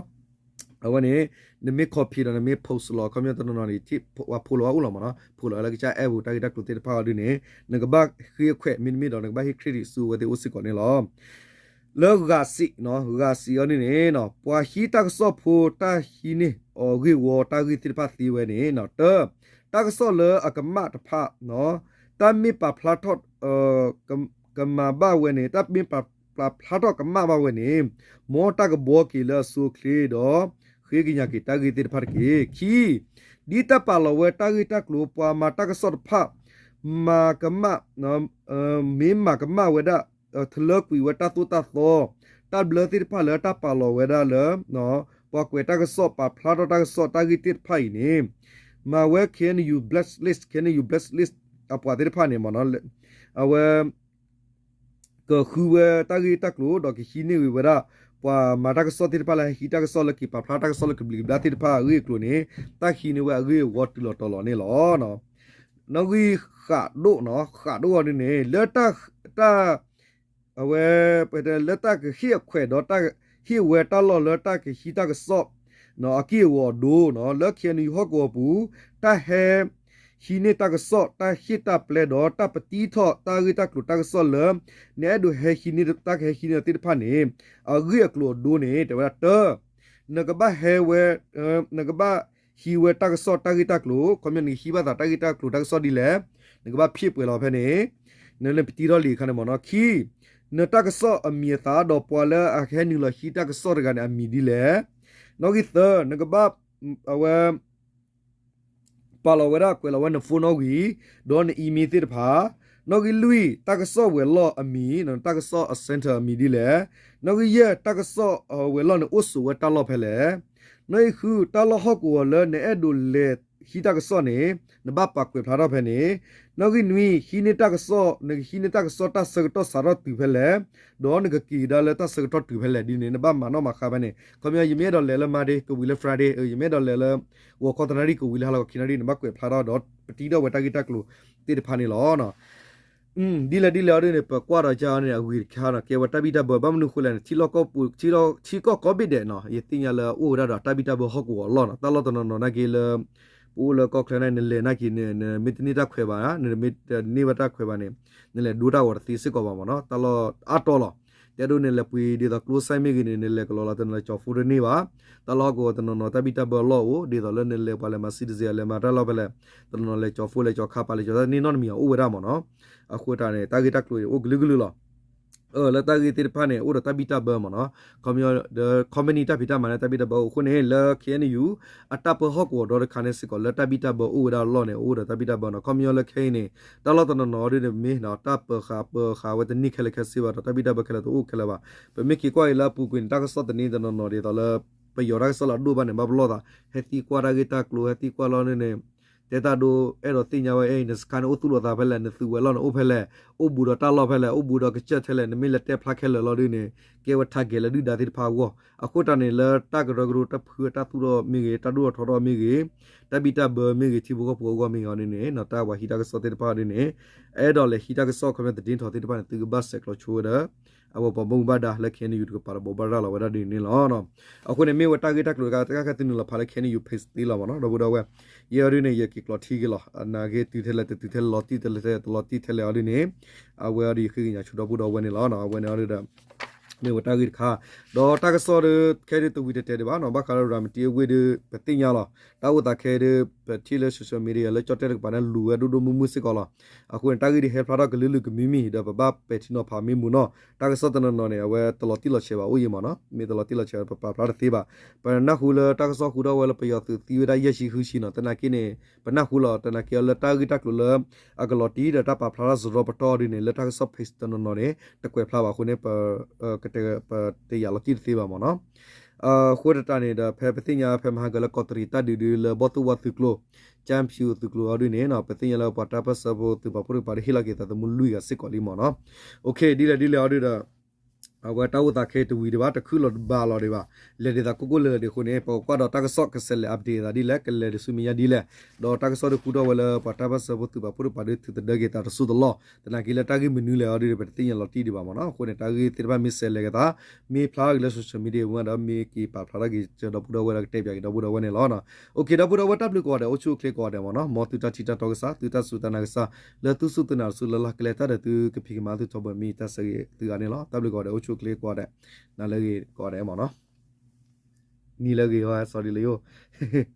အဝဲန့ၣ် နမ့ၢ်ခီၣ်ဖံးဒီးနမ့ၢ် post လီၤ ခီပညီတနီၤနီၤန့ၣ် ပှၤဖိးလီၤအအိၣ်လီၤမ့ၢ်နီၤ, ဖိးလီၤဝဲလၢကစၢ် app ပူၤ တၢ်ဂ့ၢ်တၢ်ကျိၤသ့ၣ်တဖၣ်အီၤဒ်န့ၣ် နကဘၣ်ဃ့အခွဲး မ့တမ့ၢ်ဒီး နကဘၣ်ဟ့ၣ် credit ဆူအဝဲသ့ၣ်အိၣ်စ့ၢ်ကီးန့ၣ်လီၤ. လၢဂၤစံး, ဂၤစံးအီၤဒ်န့ၣ် ပှၤဟံးတၢ်ကစီၣ်ဖိ တၢ်ဟံးန့ၢ်အီၤဂ့ၢ်ဝီတၢ်ဂ့ၢ်သ့ၣ်တဖၣ်သ့ဝဲန့ၣ် တၢ တၢ်ကစီၣ်လၢအကမၣ်တဖၣ် တၢ်မ့ၢ်ပာ်ဖျါထီၣ် ကမၤဘၣ်ဝဲန့ၣ် တၢ်မ့ၢ်ပာ်ဖျါထီၣ်ကမၣ်ဘၣ်ဝဲန့ၣ် မ်တၢ်ကဘှီက့ၤလၢအဆိအချ့ဒီး ဃ့ကညးက့ၤတၢ်ဂ့ၢ်သ့ၣ်တဖၣ်တက့ၢ်. ခံ, ဒ်တၢ်ပာ်လီၤဝဲတၢ်ဂ့ၢ်တၢ်ကျိၤ ပှၤမၤတၢ်ကစီၣ်တဖၣ် မၤကမၣ် မ့ၢ်မၤကမၣ်ဝဲဒၣ် ထလၢကွံာ်ဝဲတၢ်သိၣ်တၢ်သီ တၢ်ဘျၢသ့ၣ်တဖၣ်လၢတၢ်ပာ်လီၤဝဲဒၣ်လၢ ပှၤကွဲးတၢ်ကစီၣ် ပာ်ဖျါထီၣ်တၢ်ကစီၣ်တၢ်ဂ့ၢ်သ့ၣ်တဖၣ်အံၤန့ၣ် မၤဝဲ ခ့ၣ်အဲၣ်ယူၣ် blacklist, ခ့ၣ်အဲၣ်ယူၣ် blacklist အပှၤသ့ၣ်တဖၣ်န့ၣ်မ့ၢ်နီၤ အဝဲ ကဃုဝဲတၢ်ဂ့ၢ်တၢ်ကျိၤ ဒီးကဟံးန့ၢ်ဝဲဒၣ် ပှၤမၤတၢ်ကစီၣ်သ့ၣ်တဖၣ်လၢဟဲဟံးတၢ်ကစီၣ်လၢက့ၤပာ်ဖျါတၢ်ကစီၣ်လၢကဘျံးကဘျၣ်သ့ၣ်တဖၣ်အဂ့ၢ်အကျိၤန့ၣ် တၢ်ဟံးန့ၢ်ဝဲအဂ့ၢ်အဝီတုၤလီၤတီၤလီၤန့ၣ်လီၤ. နီၣ်ဂံၢ်ဃးဒိၣ်နီၤ ဃးဒိၣ်အီၤဒ်န့ၣ် လၢ တၢ် အဝဲ လၢတၢ်ကဟ့ၣ်အခွဲးဒီးတၢ်ဟ့ၣ်ဝဲတၢ်လီၢ်လၢတၢ်ကဟံးတၢ်ကစီၣ် အက့ၢ်အဂီၤအဒိနီၤ လၢ ခ့ၣ်အဲၣ်ယူၣ် ဟီၣ်ကဝီၤပူၤ တၢ်ဟဲ ဟံးန့ၢ်တၢ်ကစီၣ် တၢ်ဟ့ၣ်တၢ်ပျဲဒီးတၢ်ပတံထီၣ်တၢ်ဂ့ၢ်တၢ်ကျိၤတၢ်ကစီၣ်လၢ နအဲၣ်ဒိးဟဲဟံးန့ၢ် တၢ်ကဟဲဟံးန့ၢ်သ့ၣ်တဖၣ်န့ၣ် အဂ့ၢ်အကျိၤအဒိန့ၣ် တဲဝဲဒၣ်တၢ နကဘၣ်ဟဲဝဲ နကဘၣ်ဟံးဝဲတၢ်ကစီၣ်တၢ်ဂ့ၢ်တၢ်ကျိၤ ခီပညီနကဟံးဘၣ်သးတၢ်ဂ့ၢ်တၢ်ကျိၤတၢ်ကစီၣ်ဒ်လဲၣ် နကဘၣ်ဖံးပှဲၤလီၤဖဲန့ၣ် နလၢပတံထီၣ်လံာ်အခါန့ၣ်မ့ၢ်နီၤ ခံ နတၢ်ကစီၣ်အမံၤအသၣ်ဒီးပှၤလၢအကဟဲနုာ်လီၤဟံးတၢ်ကစီၣ်တဂၤန့ၣ် အမံၤဒ်လဲၣ် နီၣ်ဂံၢ်သၢ နကဘၣ် အဝဲ ပာ်လီၤဝဲဒၣ်ကွဲးလီၤဝဲန phone နီၣ်ဂံၢ် ဒီးန email သ့ၣ်တဖၣ် နီၣ်ဂံၢ်လွံၢ် တၢ်ကစီၣ်ဝဲၤလီၢ်အမံၤ တၢ်ကစီၣ်အ center အမံၤဒ်လဲၣ် နီၣ်ဂံၢ်ယဲၢ် တၢ်ကစီၣ်ဝဲၤလီၢ်န့ၣ် အိၣ်ဆိးဝဲတၢ်လီၢ်ဖဲလဲၣ် နီၣ်ဂံၢ်ဃု တၢ်လီၢ်ဟီၣ်ကဝီၤလၢနအဲၣ်ဒိးလဲၤဟံးတၢ်ကစီၣ်န့ၣ် နဘၣ်ပာ်ကွဲးဖျါထီၣ်ဖဲန့ၣ် နီၣ်ဂံၢ်နွံ ဟံးန့ၢ်တၢ်ကစီၣ် နကဟံးန့ၢ်တၢ်ကစီၣ်တၢ်ဆၢကတီၢ်စးထီၣ်တုၤဖဲလဲၣ် ဒီးနကက့ၤကဒါလၢတၢ်ဆၢကတီၢ်တုၤဖဲလဲၣ်ဒ်န့ၣ် နဘၣ်မၤနီၣ်မၤဃါဖဲန့ၣ် ခီပညီ ယမ့ၢ်အဲၣ်ဒိးလဲၤလၢ Monday ကဝံၤလၢ Friday ယမ့ၢ်အဲၣ်ဒိးလဲၤလၢ ဂီၤခီသနၣ်ရံၣ်ကဝံၤလၢဟါလီၤခီခံနၣ်ရံၣ် နဘၣ်ကွဲးဖျါထီၣ်ဒီး ပတံထီၣ်ဝဲတၢ်ဂ့ၢ်တၢ်ကျိၤသ့ၣ်တဖၣ်န့ၣ်လီၤ. ဒ်လဲၣ်ဒ်လဲၣ်အီၤဒ်န့ၣ် ပကွၢ်ဒီးကါအီၤန့ၣ် အဂ့ၤတခါနီၤ ကဲဝဲတၢ်ဘံၣ်တၢ်ဘၢ ဘၣ်မနုၤဃိလဲၣ်န့ၣ် ထံလီၢ်ကီၢ်ပူၤ ထံလီၢ် ထံကီၢ်ကိးဘ့ၣ်ဒဲးနီၤ ယသ့ၣ်ညါလၢအအိၣ်ဝဲဒၣ်ဒီးတၢ်ဘံၣ်တၢ်ဘၢဟီၣ်ကဝီၤအလီၢ်နီၤ တၢ်လီၢ်တနီၤနီၤနာ်က့လၢ ပအိၣ်လၢကီၢ်ချၢန့ၣ် နလဲၤနာ်က့န့ၣ် နမ့ၢ်တန့ၢ်တၢ်ခွဲးဘၣ် နမ့ၢ်တန့ၢ်ဘၣ်တၢ်ခွဲးဘၣ်န့ၣ် နလဲၤဒိတၢ်ဂီၤတသ့စ့ၢ်ကီးဘၣ်မ့ၢ်နီၤ တၢ်လီၢ်အါတီၤလီၤ တဲဒိးန့ၣ် လဲၤပှ့ၤဒ်သိးကျိစဲမ့ၢ်ဂ့ၤန့ၣ် နလဲၤကလီလီၤ တနီၤလဲၤကၠီၤဖိတန့ၢ်ဘၣ် တၢ်လီၢ်ဟီၣ်ကဝီၤတနီၤနီၤ တၢ်ဘံၣ်တၢ်ဘၢအလီၢ်အိၣ် ဒ်သိးလၢနလဲၤပှၤလဲၤမၤ citizen လဲၤမၤတၢ်လီၢ်ဖဲလဲၣ် တနီၤလဲၤကၠီၤဖိလဲၤကၠီၤခါပၤလဲၤကၠီၤတၢ်န့ၢ်နီတမံၤအအိၣ်ဝဲဒၣ်မ့ၢ်နီၤ အဃိတၢ်န့ၣ် တၢ်ဂ့ၢ်တၢ်ကျိၤအိၣ်ကလုာ်ကလုာ်လီၤ လၢတၢ်ဂ့ၢ်သ့ၣ်တဖၣ်န့ၣ် အိၣ်ဒီးတၢ်ဘံၣ်တၢ်ဘၢမ့ၢ်နီၤ ခီပညီ ဒီး company တၢ်ဖံးတၢ်မၤန့ၣ် တၢ်ဘံၣ်တၢ်ဘၢအိၣ်အဃိန့ၣ် လၢ ခ့ၣ်အဲၣ်ယူၣ် အတၢ်ပၢဟီၣ်ကဝီၤဒီတခါန့ၣ်စ့ၢ်ကီး လၢတၢ်ဘံၣ်တၢ်ဘၢအိၣ်ဝဲဒၣ်အလီၢ်န့ၣ် အိၣ်ဒီးတၢ်ဘံၣ်တၢ်ဘၢနီၤ ခီပညီလၢခဲအံၤန့ၣ် တၢ်လီၢ်တနီၤနီၤဒ်န့ၣ်မ့ၢ်နီၤ တၢ်ပၢဃာ်ပၢဃာ်ဝဲတန့ၢ်ခဲလၢာ်ခဲဆ့ဘၣ်ဒီး တၢ်ဘံၣ်တၢ်ဘၢခဲလၢာ်တအိၣ်ခဲလၢာ်ဘၣ် ပမ့ၢ်က့ၤကွၢ်အံၤလၢအပူၤကွံာ်န့ၣ် တၢ်ကစီၣ်သန့တနီၤနီၤဒ်သိးလၢ ပယီၤတၢ်ကစီၣ်လၢအဒိၣ်ဘၣ်န့ၣ် ဘၣ်ပလီၢ်သး ဟဲသံကွၢ်တၢ်ဂ့ၢ်တၢ်ကျိၤ ဟဲသံကွၢ်လီၤန့ၣ် တဲတၢ်ဒိ အဲၣ်ဒိးသ့ၣ်ညါဝဲ အဲ နစခါန့ၣ်အိၣ်သူၣ်လီၤသးဖဲလဲၣ် နသုးဝဲၤလီၢ်န့ၣ်အိၣ်ဖဲလဲၣ် အိၣ်ဘူးဒီးတၢ်လီၢ်ဖဲလဲၣ် အိၣ်ဘူးဒီးကစၢၢ်ထဲလဲၣ် နမ့ၢ်လဲၤတဲဖျါခဲလၢာ်လီၤဒ်န့ၣ် ကဲဝဲ target လၢဒုၣ်ဒါသ့ၣ်တဖၣ်အဂီၢ် အဃိတၢ်န့ၣ် လၢတၢ်ကရၢကရိတၢ်ဖုအတၢ်သူၣ်ထီၣ်မ့ၢ်ဂ့ၤ တၢ်ဒိၣ်ထီၣ်ထီထီၣ်မ့ၢ်ဂ့ၤ တၢ်ဘံၣ်တၢ်ဘၢမ့ၢ်ဂ့ၤ ထံဖိကီၢ်ဖိအဂီၢ်မ့ၢ်ဂ့ၤအီၤဒ်န့ၣ် တၢ်ပှၤဟံးတၢ်ကစီၣ်သ့ၣ်တဖၣ်အီၤဒ်န့ၣ် အဲၣ်ဒိးလဲၤဟံးတၢ်ကစီၣ်ခီပညီသဒ့ထီၣ်သ့ၣ်တဖၣ်န့ၣ် သုကဘၣ်ဆဲးကျိးဆိဝဲဒီး အဝဲပှၤဘၣ်မူဘၣ်ဒါလၢ ခ့ၣ်အဲၣ်ယူၣ် တကပၤဒီး ဘိးဘၣ်ရၤလီၤဝဲဒၣ်ဒ်န့ၣ်လီၤ. အဃိန့ၣ်မ့ၢ်ဝဲတၢ်ဂ့ၢ်တၢ်ကျိၤတခါ တခါခဲသုနုာ်လီၤဖးလၢ ခ့ၣ်အဲၣ်ယူၣ် page သ့လီၤမ့ၢ်နီၤ ဒီပုၢ်ဒီဝဲၢ် ယဲအီၤဒ်န့ၣ် ယက့ၤကျီးထံက့ၤလီၤ အနာ်က့တုၤထဲလဲၣ် တတုၤထဲလဲၣ် လီၤတံၢ်ထဲလဲၣ် တလီၤတံၢ်ထဲလဲၣ်အီၤဒ်န့ၣ် အဝဲအီၤဒ်ယဃ့ကညးဆူဒီပုၢ်ဒီဝဲၢ်န့ၣ်လီၤ. အဝဲန့ၣ်အီၤဒ်ဒီး မ့ၢ်ဝဲတၢ်ဂ့ၢ်တခါ, ဒီးတၢ်ကစီၣ်ဒီး ခဲဒုးတဝံၤတတဲာ်ဒံးဘၣ်နီၤ, ဘၣ်ဃးလၢ ရၤမတံအဝ့ၢ်ဒီး ပသ့ၣ်ညါလီၤ. တၢ်အိၣ်သးခဲဒုး ပထံၣ်လၢ social media လၢကၠီၣ်တဲၣ်တကပၤန့ၣ် လူၤဝဲဒိၣ်ဒိၣ်မုၢ်မုၢ်စ့ၢ်ကီးလီၤ. အဃိန့ၣ် တၢ်ဂ့ၢ်ဒ်ဟဲဖျါထီၣ်ကလုာ်လုာ်ကမံမံၤ ဒီးပဘၣ်ပဲာ်ထံနီၤဖးမ့ၢ်မူနီၤ, တၢ်ကစီၣ်တနီၤနီၤန့ၣ် အဝဲတလီၤတံၢ်လီၤဆဲးဘၣ်အိၣ်ယံၤမ့ၢ်နီၤ, မ့ၢ်တလီၤတံၢ်လီၤဆဲး ပပာ်ဖျါတသ့ဘၣ်. ပနၢ်ဟူလၢတၢ်ကစီၣ်ဟူထီၣ်ဝဲလၢပယီၤသုးသံဝဲဒၣ်ယဲၢ်ဆံဃုဆံနီၤ, သနာ်က့န့ၣ် ပနၢ်ဟူလီၤ, သနာ်က့အီၤလၢတၢ်ဂ့ၢ်တၢ်ကျိၤလၢ အကလီၤတံၢ်ဒီးတၢ်ပာ်ဖျါထီၣ်စရီပတီၢ်ဒ်န့ၣ် လၢတၢ်ကစီၣ် page တနီၤနီၤန့ၣ် တကွဲးဖျါဘၣ်အဃိန့ၣ် ပ ပတယာ်လီၤတံၢ်တသ့ဘၣ်မ့ၢ်နီၤ. အဃိသတးန့ၣ်ဒီး ဖဲပသ့ၣ်ညါဖဲမဟါကလၢကီးတရံးတၢ်ဒုးဒုးလၢဘီၣ်သိၣ်ဝါသုးကျိၤ ကၠၢ်ဖၠူသုးကျိၤအီၤဒ်န့ၣ်နီၤ, ပသ့ၣ်ညါလၢပှၤတၢ်ပၢၢ်ဆၢဖိသုးပာ်ဖှိၣ်တကပၤဒီးဟ့ၣ်လီၤက့ၤသးသမူလွံၢ်ဂၤစ့ၢ်ကီးလံမ့ၢ်နီၤ. ဒ်လဲၣ်ဒ်လဲၣ်အီၤဒုးဒီး အဝဲတၢ်အိၣ်သးခဲတဝံၤဒံးဘၣ်, တခုၣ်လီၤဘၣ်လီၤဒံးဘၣ်, လဲၤဒ်သိးကိၢ်ကိၢ်လၢာ်လၢာ်ဒံးအဃိန့ၣ် ပကကွၢ်ဒီးတၢ်ကစီၣ်ကဆဲးလဲၤ update သးဒ်လဲၣ်, ကလဲၤဒ်ဆူမဲာ်ညါဒ်လဲၣ်, ဒီးတၢ်ကစီၣ်ဒုးဟူထီၣ်ဝဲလၢပှၤတၢ်ပၢၢ်ဆၢဖိသုးပာ်ဖှိၣ်တကပၤဒုး ထုးသဒၢက့ၤသးတစိၢ်တလီၢ်, သနာ်က့လၢတၢ်ဂ့ၢ်မနုၤလဲၣ်အီၤဒုးဒီး ပတသ့ၣ်ညါလီၤတံၢ်ဒံးဘၣ်မ့ၢ်နီၤ. အဃိန့ၣ် တၢ်ဂ့ၢ်သ့ၣ်တဖၣ်မ့ၢ်ဆဲးလဲၤက့ၤသး မ့ၢ်ဖျါထီၣ်က့ၤလၢ social media ဝဲဒီး မ့ၢ်က့ၤပာ်ဖျါထီၣ်က့ၤ ကဒီပုၢ်ဒီဝဲၢ်ဒီးကတဲပၠးက့ၤဒီပုၢ်ဒီဝဲၢ်န့ၣ်လီၤ. အိၣ်ခ့ ဒီပုၢ်ဒီဝဲၢ်တၢ်ဘျုးကိးဂၤဒဲး အိၣ်ဆူၣ်အိၣ်ချ့ကိးဂၤဒဲးမ့ၢ်နီၤ, မ်သုတၢ်ထံၣ်တၢ်တီကစၢ် သုတၢ်စူၢ်တၢ်နာ်ကစၢ် လၢသုစူၢ်သုနာ်တစုလၢ်လၢ် ကလဲၤတၢ်ဒီးသုကဖံးကမၤသုထီဘိမ့ၢ်တၢ်ဆၢဂ့ၤသုဂၤန့ၣ်လီၤ. တၢ်ဘျုးကိးဂၤဒဲး အိၣ်ဆူၣ်အိၣ်ချ့ကိးဂၤဒဲး နၤလၢဂ့ၤကိးဂၤဒဲးမ့ၢ်နီၤ, နံၤလၢဂ့ၤဟီ sorry လၢယိၣ်